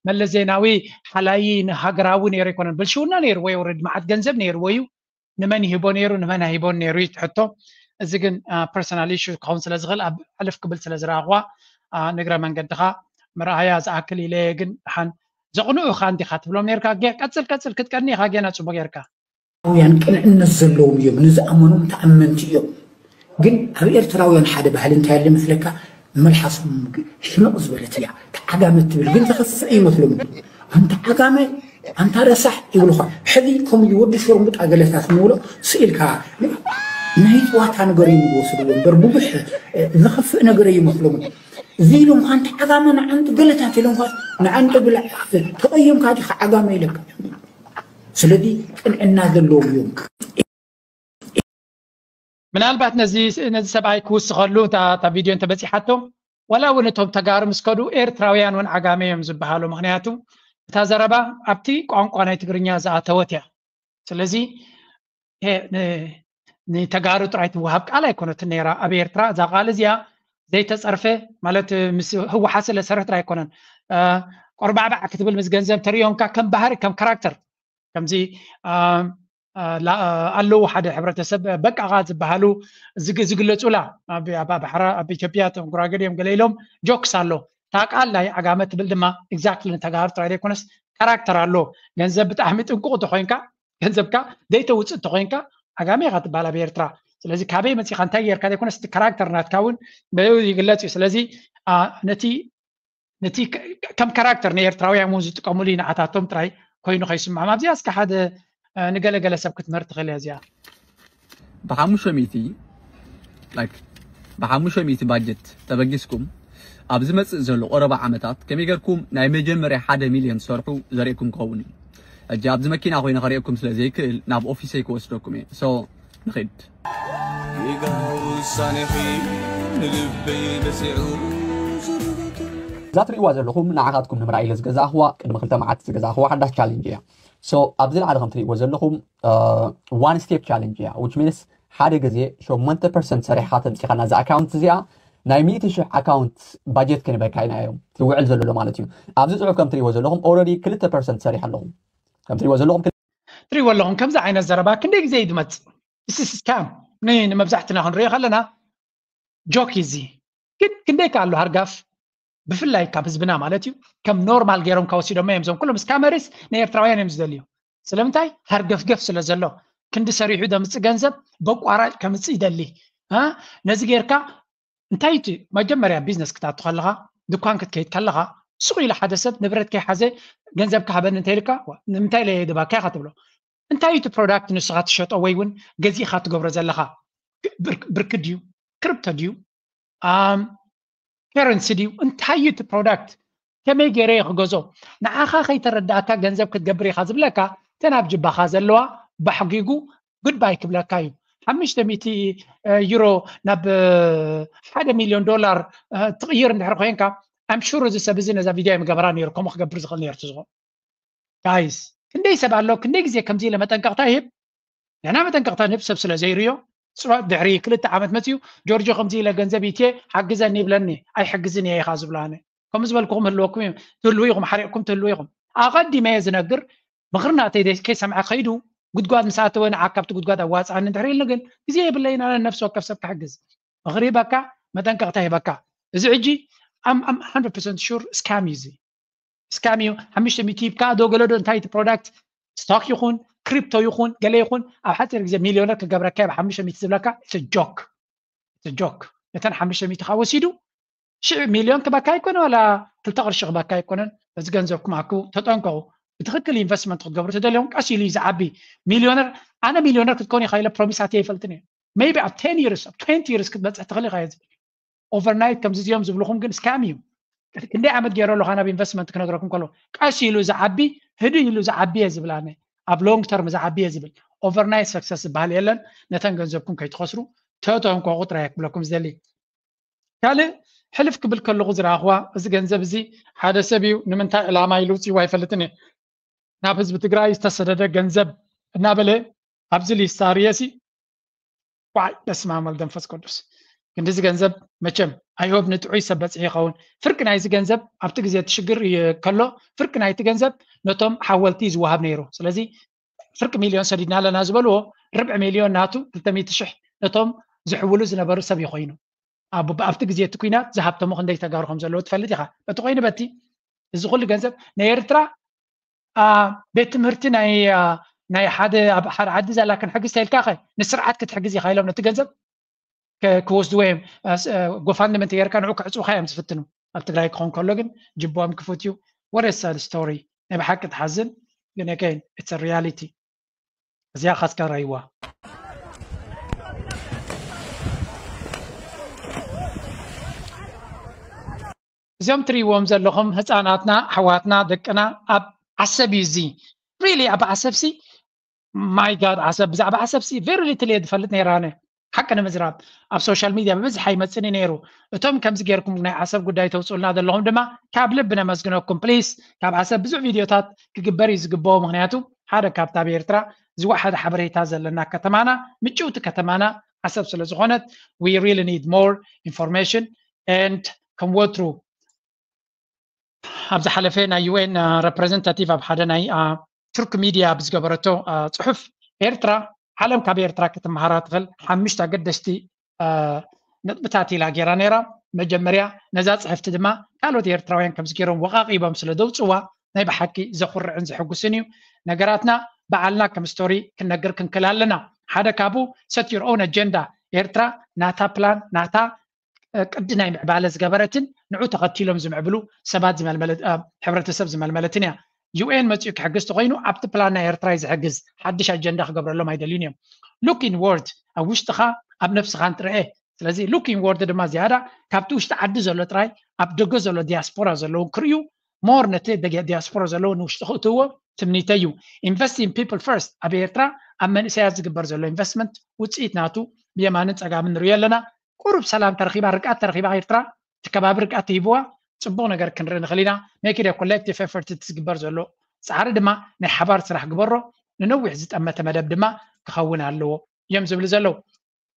መለስ ዜናዊ ሓላዪ ንሃገራዊ ነይሩ ኣይኮነን። ብልሽውና ነይርዎ እዩ፣ ኦልሬዲ መዓት ገንዘብ ነይርዎ እዩ። ንመን ይህቦ ነይሩ ንመን ኣይህቦን ነይሩ እዩ እቲ ሕቶ። እዚ ግን ፐርሰናል ኢሹ ክኸውን ስለ ዝኽእል ኣብ ሕልፍ ክብል ስለ ዝረኣኽዋ ንግረ መንገድኻ ምርኣያ ዝኣክል ኢለ እየ። ግን ደሓን ዘቕንኡኻ እንዲኻ ትብሎም ነርካ። ገ- ቀጽል ቀጽል ክትቀኒ ኢኻ፣ ገና ጽቡቅ ጌርካ። ኤርትራውያን ቅንዕነት ዘለዎም እዮም፣ ንዝኣመኖም ተኣመንቲ እዮም። ግን ኣብ ኤርትራውያን ሓደ ባህሊ እንታይ ኣለ መስለካ? መልሓሶም ሕምቕ ዝበለት እያ። ተዓጋመ ትብል ግን ዘኸፍእ ይመስሎም። ኣንታ ዓጋመ፣ ኣንታ ረሳሕ ይብሉኻ። ሕዚ ከም ወዲ ሽርሙጣ ገለታት ንብሎ ስኢልካ ናይ ጨዋታ ነገር እዮም ዝወስድዎ እምበር ብዙሕ ዘኸፍእ ነገር ኣይመስሎምን። እዚ ኢሎም ኣንታ ዓጋመ ንዓንቱ ገለታት ኢሎም ኳስ ንዓንቱ ብላዕ ተቐየምካ ዲኻ ዓጋመ ኢለካ። ስለዚ ቅንዕና ዘለዎም እዮም። ምናልባት ነዚ ነዚ ሰብኣይ ክውስኸሉ እታ እታ ቪድዮ እንተበፂሓቶ፣ ዋላ እውን እቶም ተጋሩ ምስ ከዱ ኤርትራውያን እውን ዓጋመ እዮም ዝበሃሉ። ምክንያቱ እታ ዘረባ ኣብቲ ቋንቋ ናይ ትግርኛ ዝኣተወት እያ። ስለዚ ሄ- ን- ንተጋሩ ጥራይ ትወሃብ ቃል ኣይኮነትን ነይራ ኣብ ኤርትራ። እዛ ቃል እዚኣ ዘይተፀርፈ ማለት ምስ ህወሓት ስለ ዝሰረሐት ኣይኮነን። እ፣ ቆርባዕባዕ ክትብል ምስ ገንዘብ ተሪኦምካ ከም ባህሪ ከም ካራክተር ከምዚ እ፣ እ፣ ላ- ኣለዉ ሓደ ሕብረተሰብ በቃቓ ዝበሃሉ ዝግ- ዝግለፁላ ኣብ ኣብ ኣምሓራ ኣብ ኢትዮጵያ እቶም ጉራጌ ድዮም ገለ ኢሎም ጆክስ ኣሎ። እታ ቃል ናይ ዓጋመ ትብል ድማ ኤግዛክትሊ ንተጋሩ ጥራይ ዘይኮነስ ካራክተር ኣሎ። ገንዘብ ብጣዕሚ ጥንቁቕ እንተኾይንካ ገንዘብካ ዘይተውፅእ እንተኾይንካ ዓጋመ ኢኻ ትበሃል ኣብ ኤርትራ። ስለዚ ካበይ መፂኻ እንታይ ጌርካ ዘይኮነስ እቲ ካራክተር ናትካ እውን ብኡ ይግለፅ እዩ። ስለዚ አ፣ ነቲ ነቲ ከ- ከም ካራክተር ንኤርትራውያን እውን ዝጥቀሙሉ እዩ ንዓታቶም ጥራይ ኮይኑ ከይስምዖም። ኣብዚኣ እስከ ሓደ እ፣ ንገለገለ ሰብ ክትምህር ትኽእል እያ እዚኣ። ብሓሙሽተ ሚእቲ like ብሓሙሽተ ሚእቲ ባጀት ተበጊስኩም ኣብ ዝመጽእ ዘሎ ቀረባ ዓመታት ከመይ ጌርኩም ናይ መጀመርያ ሓደ ሚልዮን ትሰርሑ ዘርእየኩም ክኸውን እዩ። ሕጂ ኣብዚ መኪና ኮይነ ከርእየኩም ስለ ዘይክእል ናብ ኦፊሰይ ክወስደኩም እየ። So ንኺድ። ጌጋ ውሳኔኺ ንልበይ በሲዑ። እዛ ትርእይዋ ዘለኹም ንዓኻትኩም ንምርኣይ ኢለ ዝገዛእኽዋ ቅድሚ ክልተ መዓልቲ ዝገዛእኽዋ ሓዳሽ ቻሌንጅ እያ። So ኣብዚ ላዕሊ ከም ትርእይዎ ዘለኹም ዋን ስቴፕ ቻሌንጅ እያ። Which means ሓደ ግዜ ሸሞንተ ፐርሰንት ሰሪሕኻ ተምፂኻ ናዛ ኣካውንት እዚኣ ናይ ሚእቲ ሽሕ ኣካውንት ባጀት ክንበካ ኢና እዮም ትውዕል ዘሎ ማለት እዩ። ኣብዚ ፅሑፍ ከም ትርእይዎ ዘለኹም ኦልሬዲ ክልተ ፐርሰንት ሰሪሕ ኣለኹም። ከም ትርእይዎ ዘለኹም ትሪእዎ ኣለኹም ከምዚ ዓይነት ዘረባ ክንደይ ግዜ እዩ ዝመፅእ? This is scam። ንመብዛሕትና ክንሪኦ ከለና ጆክ እዚ ግን ክንደይ ከ ኣሎ ሃርጋፍ ብፍላይ ካብ ህዝብና ማለት እዩ ከም ኖርማል ገይሮም ከወሲዶሞ እዮም። እዞም ኩሎም ስካመርስ ንኤርትራውያን እዮም ዝደልዩ። ስለምንታይ? ሃርገፍገፍ ስለ ዘሎ ክንዲ ሰሪሑ ዘምፅእ ገንዘብ በቋራጭ ከምፅእ ይደሊ። እ? ነዚ ጌርካ እንታይ እቲ መጀመርያ ቢዝነስ ክትኣቱ ከለኻ ድኳን ክትከይድ ከለኻ ሱቕ ኢለ ሓደ ሰብ ንብረት ከይሓዘ ገንዘብ ክሃበኒ እንተይልካ ንምንታይ ኢለ የድባካ ኢኻ ትብሎ። እንታይ እቲ ፕሮዳክት ንስኻ ትሸጦ ወይ እውን ገዚእኻ ትገብሮ ዘለኻ ብርክ ድዩ ክሪፕቶ ድዩ ከረንሲ ድዩ እንታይ እዩ እቲ ፕሮዳክት ከመይ ገይረ እየ ክገዞ ንዓኻ ከይተረዳእካ ገንዘብ ክትገብር ኢኻ ዝብለካ እተን ኣብ ጅባኻ ዘለዋ ባሕጊጉ ጉድባይ ክብለካ እዩ ሓሙሽተ ሚእቲ ዩሮ ናብ ሓደ ሚልዮን ዶላር ትቕይር እንድሕር ኮይንካ I'm sure እዚ ሰብ እዚ ነዛ ቪድዮ ምገበራ ነይሩ ከምኡ ክገብር ዝኽእል ነይሩ ትዝኾ guys ክንደይ ሰብ ኣሎ ክንደይ ግዜ ከምዚ ኢለ መጠንቀቕታ ይህብ ንሕና መጠንቀቕታ ንህብ ሰብ ስለ ዘይርዮ ድሕሪ ክልተ ዓመት መፅኡ ጆርጆ ከምዚ ኢለ ገንዘብ ኢትየ ሓግዘኒ ይብለኒ ኣይሕግዝን እየ ኢኻ ዝብላነ ከም ዝበልኩኹም ህልወኩም እዩ ትህልው ኢኹም ሓሪቕኩም ትህልው ኢኹም ኣቐዲመ እየ ዝነግር ምኽሪ ናተይ ከይሰምዐ ከይዱ ጉድጓድ ምስ ኣተወ ንዓ ካብቲ ጉድጓድ ኣዋፅኣኒ እንድሕር ኢልኒ ግን ግዜ የብለይን ኣነ ነፍሲ ወከፍ ሰብ ክሕግዝ ምኽሪ ሂበካ መጠንቀቕታ ሂበካ እዚ ሕጂ I'm hundred percent sure scam እዩ እዚ scam እዩ ሓሙሽተ ሚእቲ ሂብካ ዶ ገለዶ እንታይ እቲ product stock ይኹን crypto ይኹን ገለ ይኹን ኣብ ሓፂር ግዜ ሚልዮነር ክገብረካ ብ ሓሙሽተ ሚእቲ ዝብለካ it's a joke it's a joke ነተን ሓሙሽተ ሚእቲ ካብ ወሲዱ ሽዕ ሚልዮን ክበካ ኣይኮነ ዋላ ክልተ ቅርሺ ክበካ ኣይኮነን በዚ ገንዘብኩም ኣክቡ ተጠንቀቑ ብትኽክል ኢንቨስትመንት ክትገብሩ ትደልዮም ቀስ ኢሉ እዩ ዝዓቢ ሚልዮነር ኣነ ሚልዮነር ክትኮን ኢኻ ኢለ ፕሮሚስ ኣትየ ኣይፈልጥን እየ maybe ኣብ ten years ኣብ twenty years ክትበፅሕ ትኽእል ኢኻ እየ ዝብል overnight ከምዚ እዚኦም ዝብልኹም ግን scam እዩ ክንደይ ዓመት ገይረ ኣለኻ ናብ ኢንቨስትመንት ክነግረኩም ከሎ ቀስ ኢሉ ዝዓቢ ህድእ ኢሉ ዝዓቢ እየ ዝብል ኣነ ኣብ long term ዝዓቢ እየ ዝብል overnight success ዝበሃል የለን ነተን ገንዘብኩም ከይትኸስሩ ተጠንቀቑ ጥራይ ክብለኩም ዝደሊ ካልእ ሕልፍ ክብል ከለኹ ዝረኣኽዋ እዚ ገንዘብ እዚ ሓደ ሰብ እዩ ንምንታይ ዕላማ ኢሉ ውፅእዎ ኣይፈልጥን እየ ናብ ህዝቢ ትግራይ ዝተሰደደ ገንዘብ እናበለ ኣብዚ ሊስታ ርየሲ ዋይ በስመ ኣብ ወልድ መንፈስ ቅዱስ ክንድዚ ገንዘብ መቸም I hope ንጥዑይ ሰብ በፂሑ ይኸውን ፍርቂ ናይዚ ገንዘብ ኣብቲ ግዜ እቲ ሽግር ከሎ ፍርቂ ናይቲ ገንዘብ ነቶም ሓወልቲ ዝወሃብ ነይሩ ስለዚ ፍርቂ ሚልዮን ሰዲድና ኣለና ዝበልዎ ርብዒ ሚልዮን ናቱ ክልተ ሚእቲ ሽሕ ነቶም ዝሕውሉ ዝነበሩ ሰብ እዩ ኮይኑ ኣብቲ ግዜ እቲ ኩናት ዝሃብተሙ ክንደይ ተጋሩ ከም ዘለዎ ትፈልጥ ኢኻ በቲ ኮይኑ በቲ እዚ ኩሉ ገንዘብ ናይ ኤርትራ ቤት ትምህርቲ ናይ ናይ ሓደ ኣብ ሓደ ዓዲ ዘላ ክንሕግዝ ተልካ ኸ ንስርዓት ክትሕግዝ ኢኻ ኢሎም ነቲ ገንዘብ ክወስድዎ እዮም። ጎፋንድመንት ጌርካ ንዑ ክዕፅውካ እዮም ዝፍትኑ። ኣብ ትግራይ ክኾን ከሎ ግን ጅቦም ክፉት እዩ። ወደ ሳድ ስቶሪ ናይ ብሓቂ ትሓዝን ግን ሪያሊቲ እዚኣ ካስካ ራይዋ እዚኦም ትሪእዎም ዘለኹም ህፃናትና ኣሕዋትና ደቅና ኣብ ዓሰብ እዩ እዚ ሪሊ ኣብ ዓሰብ ሲ ማይ ጋድ ዓሰብ ብዛዕባ ዓሰብ ሲ ቨሪ ሊትል እየ ዝፈልጥ ነይራነ ሓቂ ንምዝራብ ኣብ ሶሻል ሚድያ ብብዝሓ ይመፅኒ ነይሩ እቶም ከምዚ ጌርኩም ናይ ዓሰብ ጉዳይ ተውፅኡልና ዘለኹም ድማ ካብ ልቢ ነመስግነኩም ፕሊስ ካብ ዓሰብ ብዙሕ ቪድዮታት ክግበር እዩ ዝግበኦ ምክንያቱ ሓደ ካብታ ኣብ ኤርትራ ዝወሓደ ሓበሬታ ዘለና ከተማና ምጭውቲ ከተማና ዓሰብ ስለ ዝኾነት we really need more information and ከም ወትሩ ኣብ ዝሓለፈ ናይ ዩኤን ረፕሬዘንታቲቭ ኣብ ሓደ ናይ ቱርክ ሚድያ ብዝገበረቶ ፅሑፍ ኤርትራ ዓለም ካብ ኤርትራ ክትመሃራ ትኽእል ሓሙሽተ ኣገደስቲ ነጥብታት ኢላ ገይራ ነይራ መጀመርያ ነዛ ፅሕፍቲ ድማ ካልኦት ኤርትራውያን ከምዚ ገይሮም ወቓቒቦም ስለ ዘውፅዋ ናይ ብሓቂ ዘኹርዕን ዘሕጉስን እዩ ነገራትና በዓልና ከም ስቶሪ ክንነግር ክንክል ኣለና ሓደ ካብኡ set your own agenda ኤርትራ ናታ ፕላን ናታ ቅዲ ናይ ምዕባለ ዝገበረትን ንዑ ተኸቲሎም ዝምዕብሉ ሰባት ሕብረተሰብ ዝመልመለትን እያ ዩኤን መፅኡ ክሕግዝ ተኮይኑ ኣብቲ ፕላን ናይ ኤርትራ እዩ ዝሕግዝ ሓድሽ ኣጀንዳ ክገብረሎም ኣይደልዩን እዮም look inward ኣብ ውሽጥኻ ኣብ ነብስኻ እንትርአ ስለዚ look inward ድማ ዝያዳ ካብቲ ውሽጢ ዓዲ ዘሎ ጥራይ ኣብ ደገ ዘሎ ዲያስፖራ ዘለውን ክርእዩ more ነቲ ዲያስፖራ ዘለዎ ንውሽጢ ክእትዎ ትምኒተይ እዩ invest in people first ኣብ ኤርትራ ኣብ መንእሰያት ዝግበር ዘሎ ኢንቨስትመንት ውፅኢት ናቱ ብየማንን ፀጋምን ንሪኦ ኣለና ቁሩብ ሰላም ተረኺባ ርግኣት ተረኺባ ኤርትራ እቲ ከባቢ ርግኣት ተሂብዋ ፅቡቕ ነገር ክንርኢ ንኽእል ኢና make it a collective effort እቲ ዝግበር ዘሎ ፃዕሪ ድማ ናይ ሓባር ስራሕ ግበሮ ንነዊሕ ዝጠመተ መደብ ድማ ክኸውን ኣለዎ እዮም ዝብሉ ዘለዉ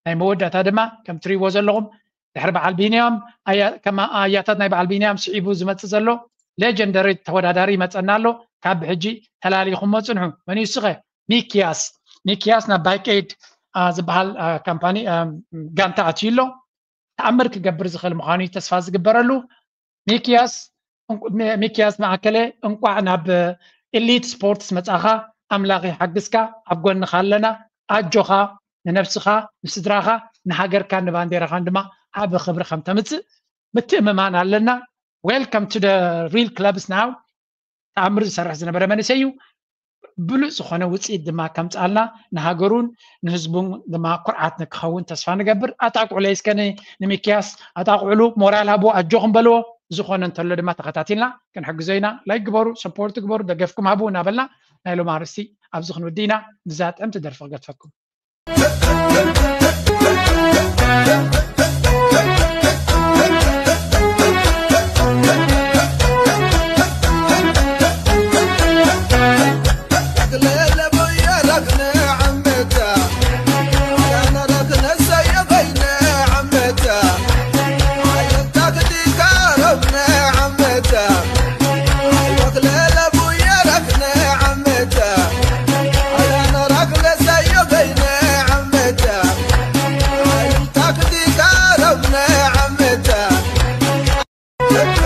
ናይ መወዳእታ ድማ ከም ትሪእዎ ዘለኹም ድሕሪ በዓል ቢንያም ከም ኣያታት ናይ በዓል ቢንያም ስዒቡ ዝመፅእ ዘሎ ሌጀንደሪ ተወዳዳሪ ይመፀና ኣሎ ካብ ብሕጂ ተላሊኹሞ ፅንሑ መን ይስኸ ሚኪያስ ሚኪያስ ናብ ባይቀይድ ዝበሃል ካምፓኒ ጋንታ ኣትዩ ኣሎ ተኣምር ክገብር ዝኽእል ምዃኑ ተስፋ ዝግበረሉ ሚኪያስ ሚኪያስ ማእከለ እንቋዕ ናብ ኤሊት ስፖርትስ መጻኻ ኣምላኽ ይሓግዝካ ኣብ ጎንኻ ኣለና ኣጆኻ ንነብስኻ ንስድራኻ ንሃገርካን ንባንዴራኻን ድማ ዓቢ ክብሪ ከም ተምጽእ ምትእምማን ኣለና welcome to the real clubs now ተኣምር ዝሰርሕ ዝነበረ መንእሰይ እዩ ብሉፅ ዝኾነ ውፅኢት ድማ ከምፃልና ንሃገሩን ንህዝቡን ድማ ኩርዓት ንክኸውን ተስፋ ንገብር ኣጣቅዑለይ እስከ ንሚኪያስ ኣጣቅዑሉ ሞራል ሃብዎ ኣጆኹም በልዎ ዝኾነ እንተሎ ድማ ተኸታቲልና ክንሕግዞ ኢና ላይክ ግበሩ ሰፖርት ግበሩ ደገፍኩም ሃቡ እናበልና ናይ ሎም ኣርስቲ ኣብዚ ክንውዲ ኢና ብዛ ጥዕምቲ ደርፊ ክገድፈኩም